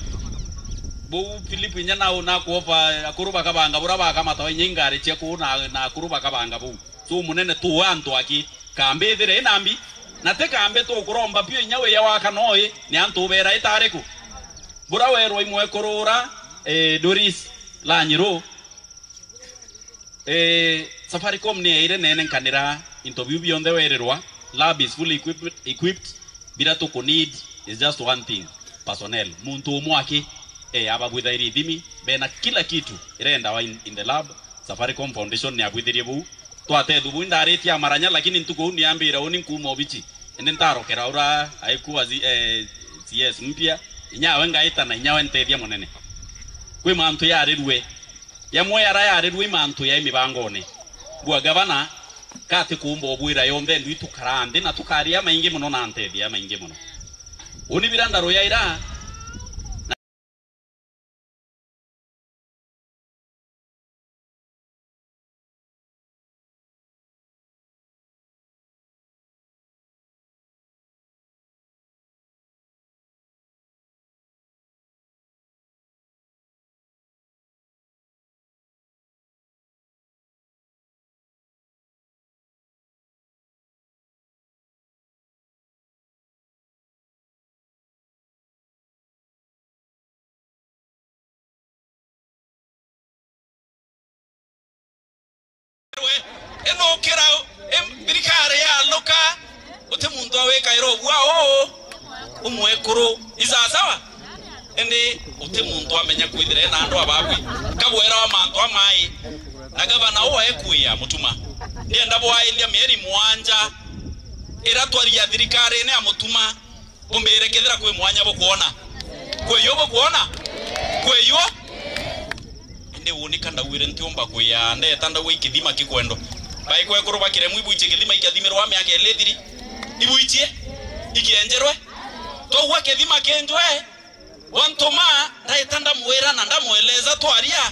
Buu Philip inya nau nakuopa akuru bakabanga bura bakamatawa inya ingari cia kuu na, na akuru bakabanga buu. So munene tu antu aki, kambi ithire inambi, na ti kambi tukuromba pio inya wiya waka noi, ni antu ubera itariku. Bura werwa imwe kurura, eh, Doris Lanyiru, eh, Safaricom ni yaire nene nkanira into biu bionthe werirwa, lab is fully equipped, equipped. Bira tuku need is just one thing, personnel. Muntu umwe aki, eh, ababwithairi ithimi, bena kila kitu irendawa in, in the lab. Safaricom Foundation ni abwithirie buu. Twatethua buu, indaritie amaranya, lakini ntuku uu niambire uni nkuuma obichi. Indi ntarokera ura aikuwa zi-, eh, C S mpya. Inyawe ngaita na inyawe ntethia munene. Kwi mantu yarirue. Yamwe yara yarirue i mantu ya imibangone. Bua gavana, kati kuumba obwira yonthe ndwi tukaraa nthi na tukaria maingi mono na ntethia maingi mono. Uni bira ndaruyaira, Ino ukira, em, thirikari yaluka, guti muntu awikaira ubua uu, umwekuru. Isasawa? Indi guti muntu amenya kwithira ena andu ababwi. Kabwera wa mantu amai, na gavana uu ekwia Mutuma. Ndienda bwailia mieri mwanja ira twaria thirikarine ya Mutuma. Bumbire kethira kwi mwanya bukwona. Kwi yo bukwona? Kwi yo? Indi unika ndauire ntiumba kwia, ndeta ndauga i kithima kikwendo. Bai kwekuru bakire mwibuichie kithima ikiathimirwa miaka ili ithiri. Ibuichie? Ikienjerwe? Twaua kithima kinjwe. Wantuma, ndaita ndamwira na ndamweleza twaria.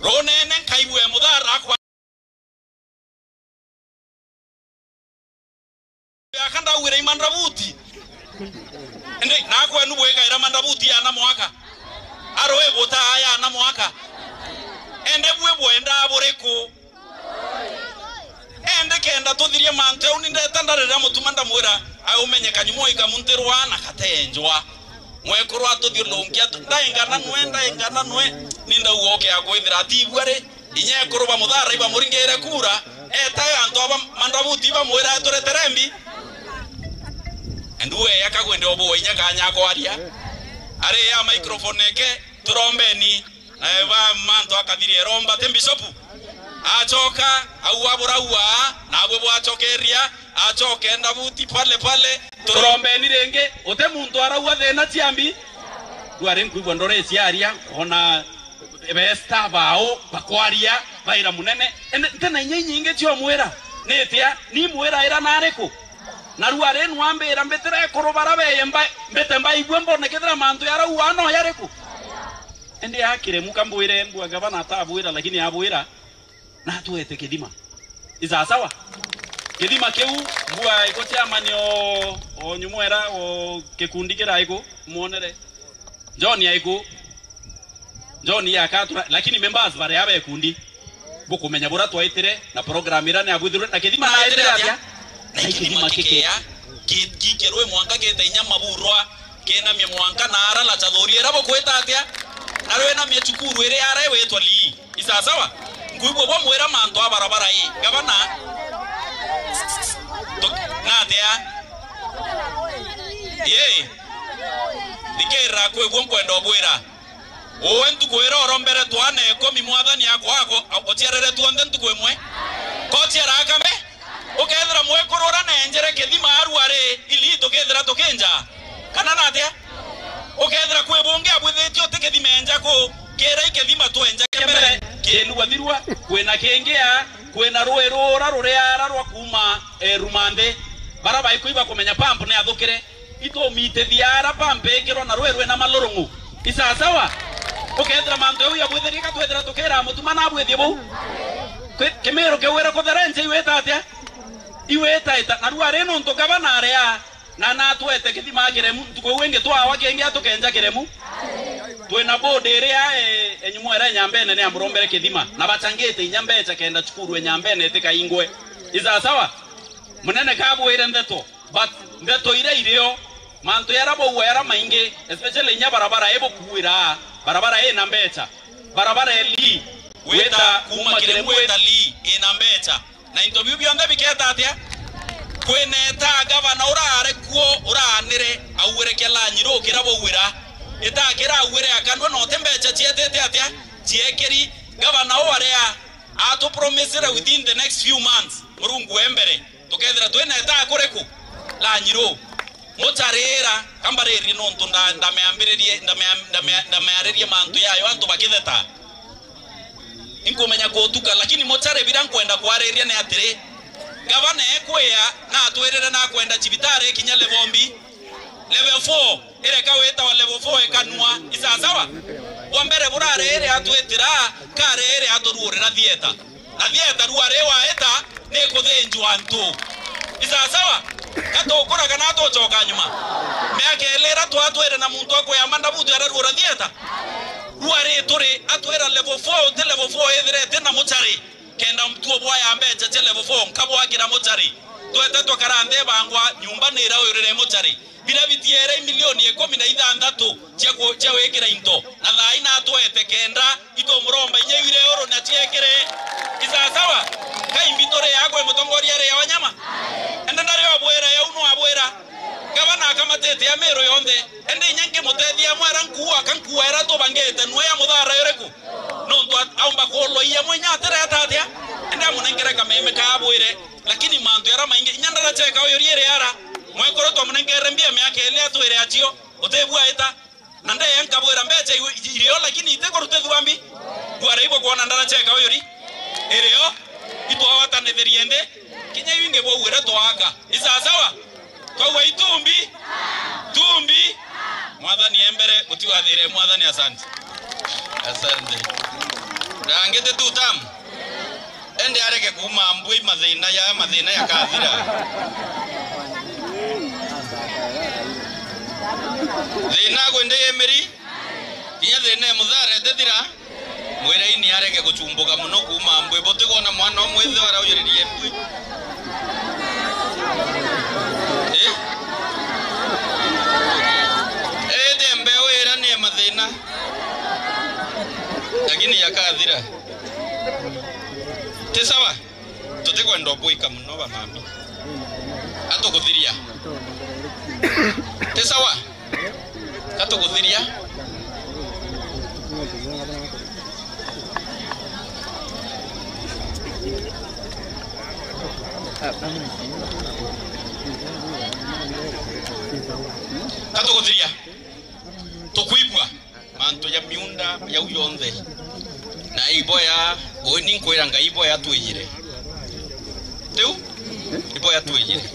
Runene nkaigua muthara akwa. Aka ndauire i mandabuti. Indi nakwenu bwikaira mandabuti ya ana mwaka. Arui gutaa ya ana mwaka. Indi bwi bwendaa buriku? Indi kenda tuthirie mantu jau, ni ndeta ndarira Mutuma ndamwira, aumenye kanyumo ikamuntirwa na katenjwa. Mwekuru atuthiurunkia, ndaingana nwe, ndaingana nwe, ni ndauga uke akwithira atibua ri? Inya ekuru ba muthara ibamuringire kura, etae antu aba mandabuti bamwira aturetere mbi. Ndu eya kagwende obuwa inya kanya akwaria. Ari ya microphone eke, turombeni, eh, ba mantu akathiri eromba, ti bishopu. Acoka, au abura ua, nabwe bwacokeria, acoke ndabuti pale pale, turombeni ringi, uti muntu araua thina cia mbi. Riu ari nkwigua ndore ciaria, ona besta bao bakwaria baira munene. Indi ntina inya inyingi cio mwira, nitia ni mwira ira nariku? Na riu ari nwambira mbitire ekuru bara beye mba-, mbite mbaigua mbone kethira mantu yaraua no yariku? Indi akire muka mbwire mbua gavana atabwira, lakini abwira, na atwete kithima. Isasawa? Kithima kiu, mbua iko chairman o, o nyumwera o kikundi kira iku, mwonere. John aiku. John yakatura, lakini members bare abe kundi. Bukumenya bura twaitire na program ira ni abwithirwe na kithima na aitire atia? Na kithima kikia. Ki-, ki-, kirwe mwanka kite inya maburwa, kinamie mwanka na ara la chathori era bukwita atia? Na rwe na mie chukuru iri ara wetwa Lii. Isasawa? Nkwigua bwamwira mantu a barabara ii. Gavana? Tu-, natia? Ii. Thikirira kwigua nkwenda ubwira. Uwe ntuku ira urombere twana ikumi mwathani akwa ako-, uciarere twonthe ntuku imwe? Kociara akame? Ukethira mwekuru uria nenjere kithima arua ri, ili tukethira tukinja? Kana natia? Ukethira kwi bungi abwithitie uti kithima enja ku, kira i kithima twenja kia mbere. Kinugwa thirua, kwina kingi a, kwina rui rura ruri ara rwa kuuma, eh, Rumanthi. Bara baikui bakumenya pump ni athukire. Itumitithia ara pump ikirwa na rui rwina malurungu. Isasawa? Ukethira mantu jau yabwithirie ka twethira tukira Mutuma na abwithie bau. Kwi-, kimiru kiu ira kuthera nje iwita atia? Iwita ita. Na riu ari nuntu gavana aria, na natwete kithima kiremu, ntuku iu ingi twawa kingi atukenja kiremu. Twina board iria, e, enyumwa ira enyambene ni amurombere kithima. Na bachangite inya mbecha kenda cukuru enyambene itikaingwe. Isasawa? Munene kabwire ndeto. But ndeto iria irio, mantu yara bauga yara maingi, especially inya barabara ibukuira, barabara ina mbecha, barabara eli, Gwita kuuma Kiremu gwita Lee ina mbecha. Na into biu bionthe biketa atia? Kwineta gavana urare kuo, uraanire, auire kia Lanyiru kira bauira. Itakira auire akanua, no ti mbecha cietete atia? Ciekeri. Gavana uu aria atupromisire within the next few months, Murungu e mbere, tukethira twineta kuriku? Lanyiru. Mucharira, ka mbaririe nontu nda-, ndameambiririe, ndamea-, ndamea-, ndamearirie mantu yayo antu bakitheta. Inkumenya kutuka, lakini muchari bira nkwenda kwariria ni atiri, gavana ekwia na atwirire na akwenda cibitari ikinya level mbi, level four, ireka witawa level four ikanua. Isasawa? Bwa mbere burari iri atwitira, kari iri aturuurira thieta. Na thieta ruari waita ni kuthinjwa antu. Isasawa? Ka tukura kana tucoka nyuma? Miaka ili ira twatwire na muntu akwiyama ndabutu araruura thieta? Ruari turi atwira level four, uti level four ithire iti na muchari. Kenda mtuo bwaya mbecha cia level four, nkabwakira muchari. Twete twakara nthi bangwa, nyumba ni iraurire muchari. Bira bitiere milioni ikumi na ithanthatu cia ku-, cia wikira into. Na thaa ina atwete kenda, itumuromba inya iu iri uru na ciekire. Isasawa? Kaimbi turi akwe mutongoria ri ya wanyama? Ende ndari obwira yau no abwira. Gavana akamatite ya Meru yonthe. Ende inya nkimutethia amwe ara nkuua, ka nkuua era tubangite, nwe ya muthara uriku? Nontu at-, aumba kuulwa iya mwe inya atireta atia? Ende amunenkere kameme ka abwire. Lakini mantu jaria maingi, inya ndaracheka uyu riere ara. Mwekuru twamunenkere mbia miaka ili atwire acio, utibua ita. Na ndeya nkabwira mbecha iu-, irio, lakini itikurutithua mbi. Bwara ibo kwona ndaracheka uyu ri. Irio, itwawatanithirie nthi. Kinya iu ingi bwauire twaka. Isasawa? Twauga itumbi. Tumbi. Mwathani e mbere, utiwathire Mwathani, asante. Asante. Rangite tu tam. Ende areke kuuma mbui mathina ya mathina yakathira. Thina gwende yemeri, kinya thina ya muthara etethira, mwire ini areke guchumbuka muno kuuma mbui. Butigona mwana umwe ithe araujiririe mbui. Eh? Ete mbeu ira ni ya mathina. Lakini yakathira. Ti sawa? Tutikwenda ubwika muno ba mami. Atukuthiria. Ti sawa? Katukuthiria. Katukuthiria. Tukwibua. Mantu ja miunda jau jonthe. Na iboya, uni nkwira Ngai iboya twijire. Tiu? Iboya twijire.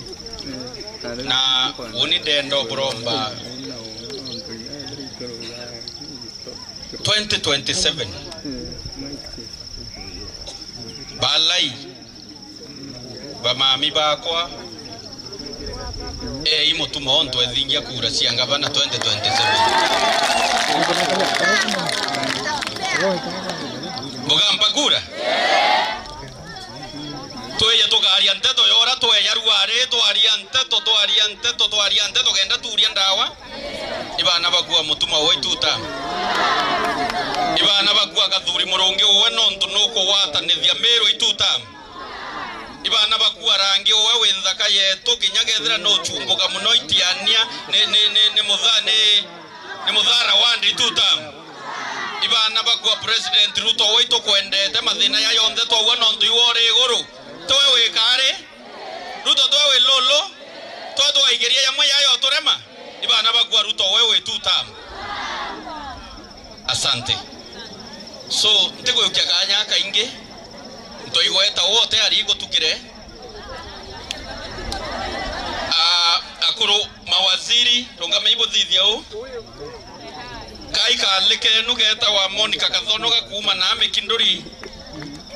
Na uni ndenda uburomba twenty twenty-seven. Balai. Bamami bakwa, ei mutuma ontu ethingia kura cia ngavana twenty twenty-seven. Bugampa kura? Twije tukaria nteto yora tweja ruari, twaria nteto, twaria nteto, twaria nteto, kenda turia ndawa. Ibana bakua mutuma uwe ituta. Ibana bakua kathuri murungi uwe nontu nukugwatanithia Miru ituta. Ibana bakua rangi uwe wi nthaka yetu, kinya kethira nuchumbuka muno itiania, ni, ni, ni, ni mutha-, ni, ni muthara wa ndi ituta. Ibana bakua President Ruto uwe itukwendete, mathina ya yonthe twaua nontu iwe uri iguru. Tiwe wi kari? Ruto tiwe wi lulu? Tiwe tugaikiria yamwe yayo turema? Ibana bakua Ruto uwe wi two term. Asante. So, ntigwiukia kanya kaingi. Ntoigweta wote ari gutukire. Ah, akuru mawaziri, rungamei buthithia u. Kai kali kenu getawa Monica Kathono ga kuuma na Mikinduri.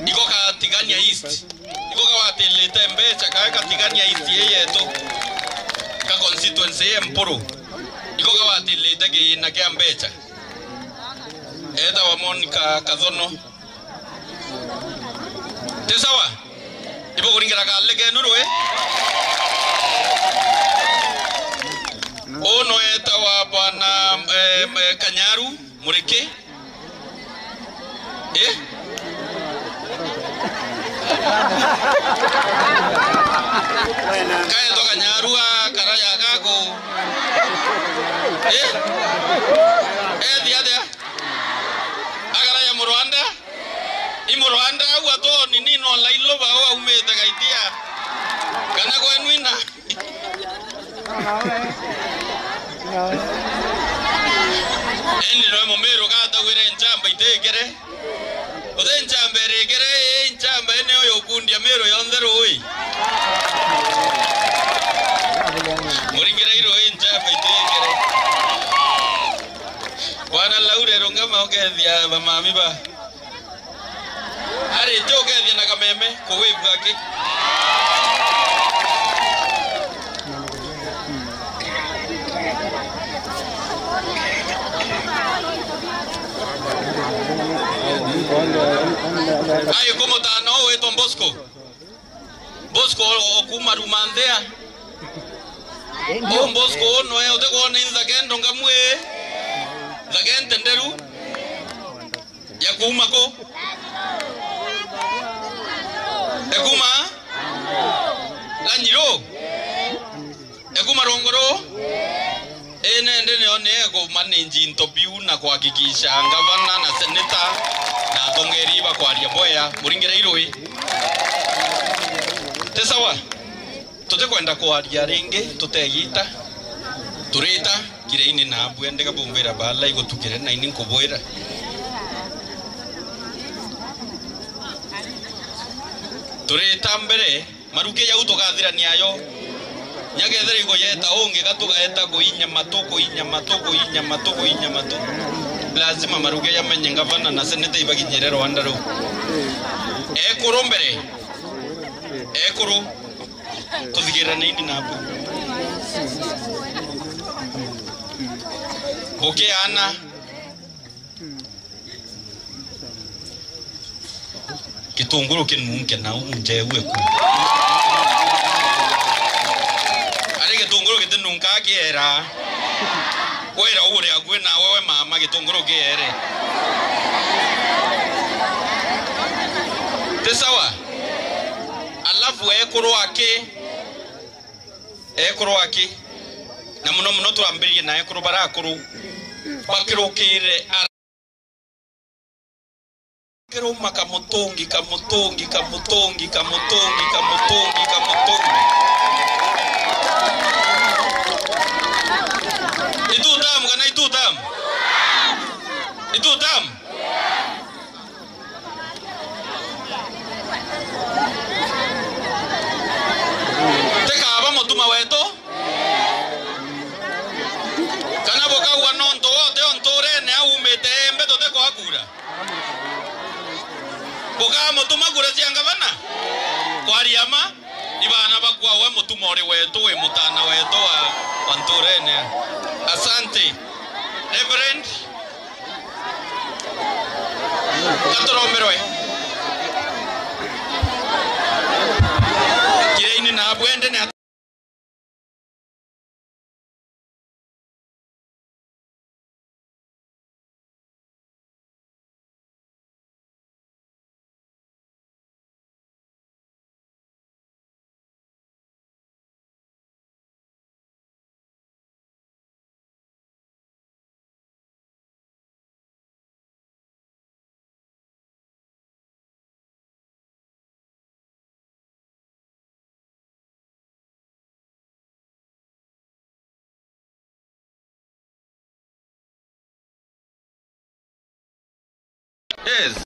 Iko Katigania East. Iko kawatilite mbecha kae Katigania East ii yetu. Ka constituency ii Mpuru. Iko kawatilite kiina kia mbecha. Etawa Monica Kathono. Ti sawa? Ibo kuringira kali kenu rui. Uno etawa bwana, eh, eh, Kanyaru Muriki. Eh? Kaetwa Kanyarua, karaya gaku. Eh? Ethi atia? Akaraya Murwanda? I Murwanda au atoni ni no Lailoba au aumite Gaitia. Kana kwenu ina? Indi no Mumiru gatagwire nchamba itikere. Uti nchamba irikere, ii nchamba ii niyo yukundia Miru yonthe rui. Muringire i rui nchamba itikere. Bwana Laure, rungama ukethia bamami ba. Arite ukethia na kameme, kuwibua ki? Ai, kumutana uu witwa Bosco. Bosco o, o kuma Rumanthia. Uu Bosco uu nwe utikwona i nthaka endo ngamu ii? Nthaka ente nderu? Ya kuuma ku? Ekuma? Lanyiru? Ekuma Rongoro? Ii, nende nio ni ekumanage into biu na kuhakikisha ngavana na seneta na atongeri bakwaria bwea. Muringire i rui. Ti sawa? Tutikwenda kwaria ringi, tutegita. Turita, kiraini na abwende gabumbira bala igutukire na ini nkubwira. Turita mbere, maruki jau tugathirania ayo. Nyagethira iguyeta ungi, gatugaeta kuinya matu, kuinya matu, kuinya matu, kuinya matu. Lazima maruki jamenye ngavana na seneta ibakinyire rwanda ruu. Ekuru mbere. Ekuru. Tuthigirane ini nabu. Bukiana. Gitunguru kinunke na unjegue ku. Ari gitunguru gitinunka kiera. Wira uri akui na wewe mama gitunguru kiere. Ti sawa? Alafu ekuru aki Ekuru aki, na muno muno turambiririe na ekuru bara akuru, bakirukire ara-, kiruma kamutungi, kamutungi, kamutungi, kamutungi, kamutungi, kamutungi. Itutam kana itutam? Itutam? Tikaba mutuma wetu? Kana bukauga nontu wote o nturene aumite embe tutikwakura? Bukamutuma kura cia ngavana? Kwaria ma, ibana bakwa we mutuma uri wetu, wi mutana wetu wa, wa nturene. Asante. Reverend, Gaturomberwe. Kiraini na abwende ni Yes.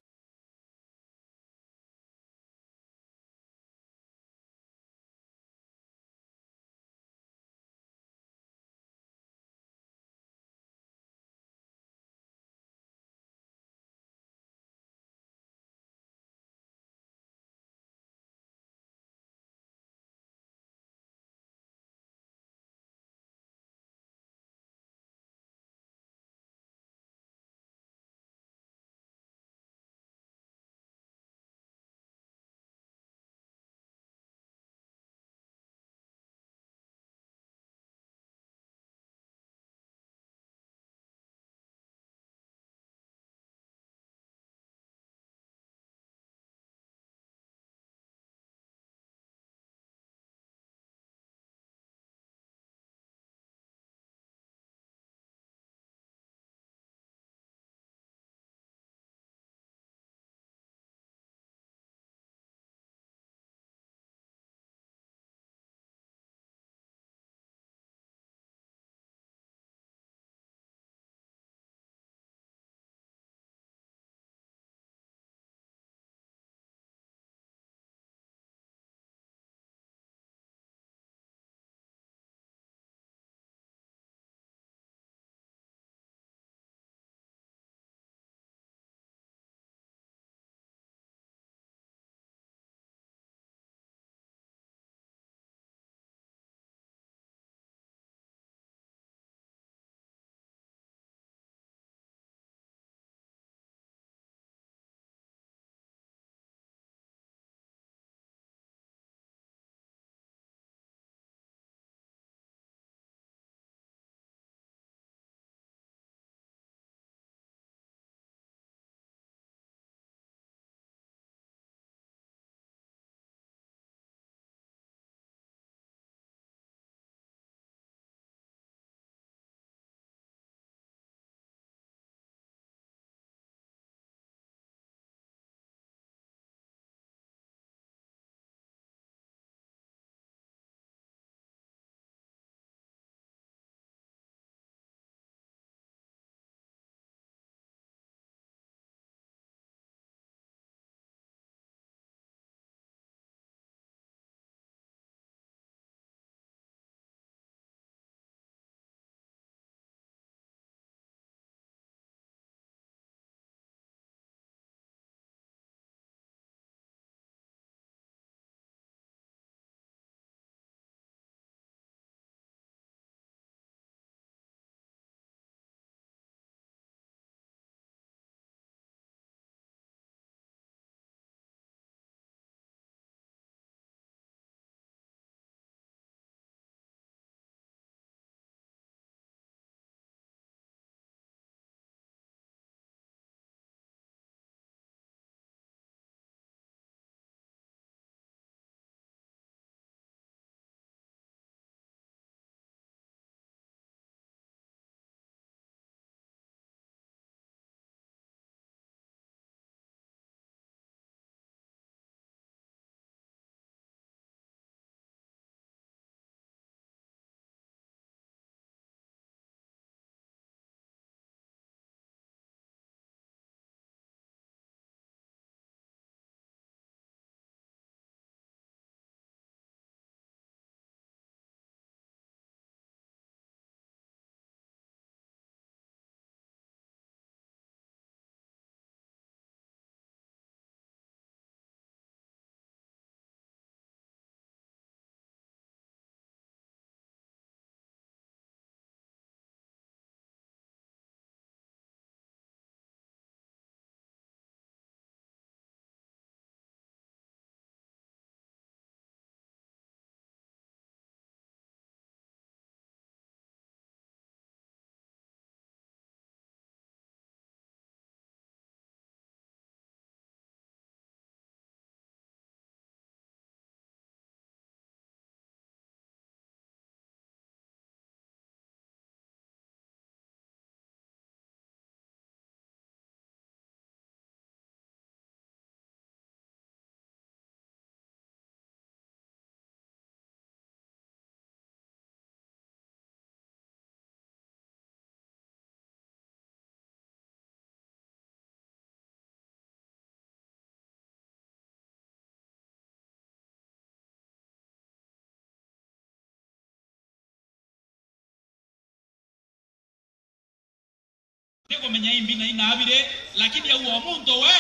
Tikumenya imbi na inabiri, lakini au o muntu we,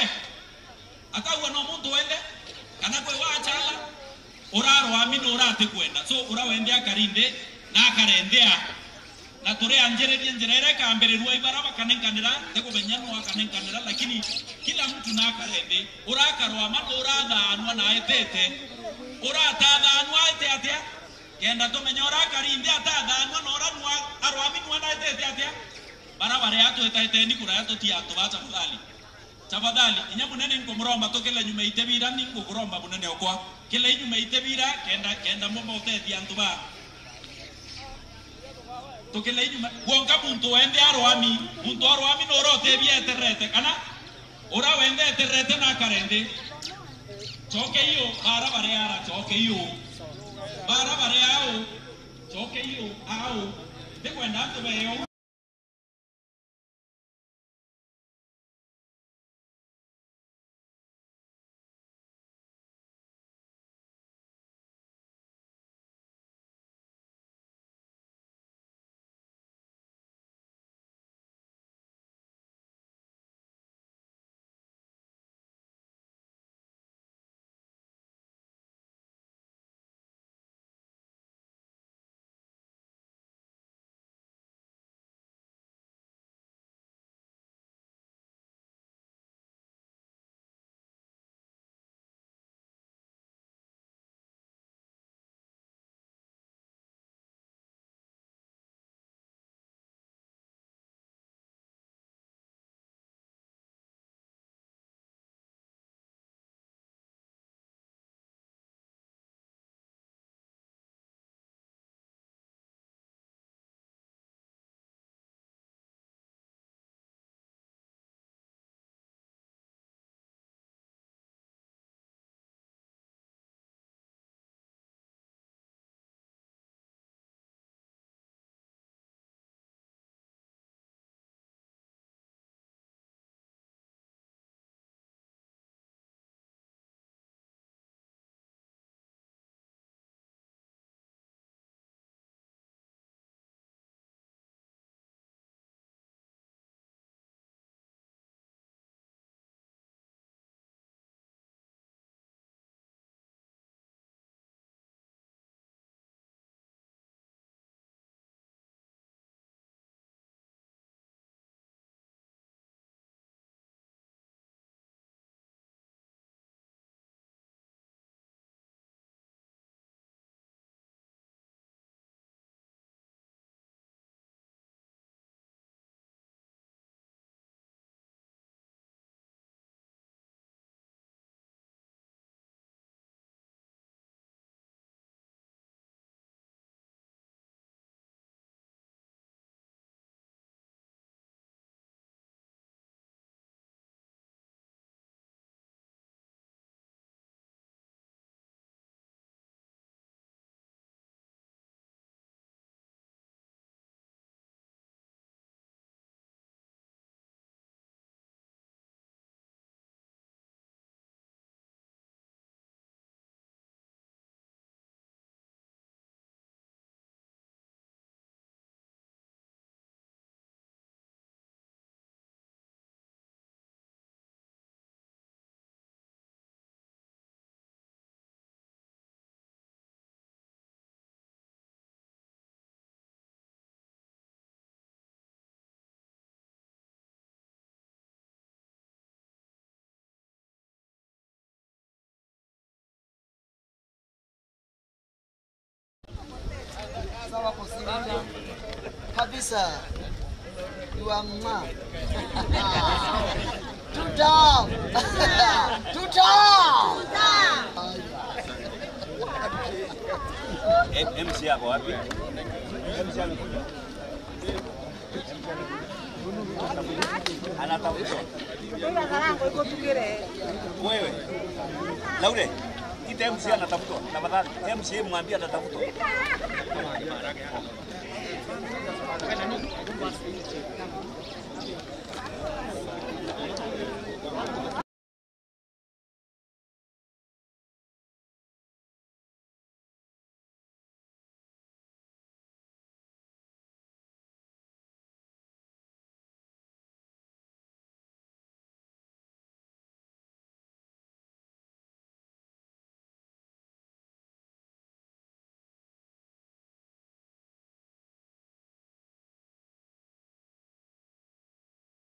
ataua no muntu wende, kana kwi wachala, urarwami no uratikwenda. So, ura wende akari nthi, na akare nthia. Na turi anjiririe njira iria ikambirirua ibara bakanenkanira, tikumenya no akanenkanira, lakini kila mtu na akare nthi. Urakarwama no urathaanua na etete. Urathaanua ete atia? Kenda tumenye ura akari nthi atathaanua na ura nua arwami nua na etete atia? Bara baria atwetaeteni kuraya tuti antu ba tafadhali. Tafadhali, inya munene nkumuromba tukile nyuma ite bira, ni ngukuromba munene okwa. Kile nyuma ite bira, kenda, kenda mumba utethia antu ba. Tukile nyuma, gwonka muntu wende arwami, muntu arwami no urotebia eterete, kana ura wende eterete na akare nthi. Coke iyo, bara baria ara, coke iyo. Bara baria au, coke iyo, au. Ndikwenda antu beo. Kabisa. You are mad. Tuta. Tuta. M C yako wapi? M C yako. Anatafutwa. Wewe. Laure, ita M C anatafutwa. Tafadhali. M C mwambie anatafutwa.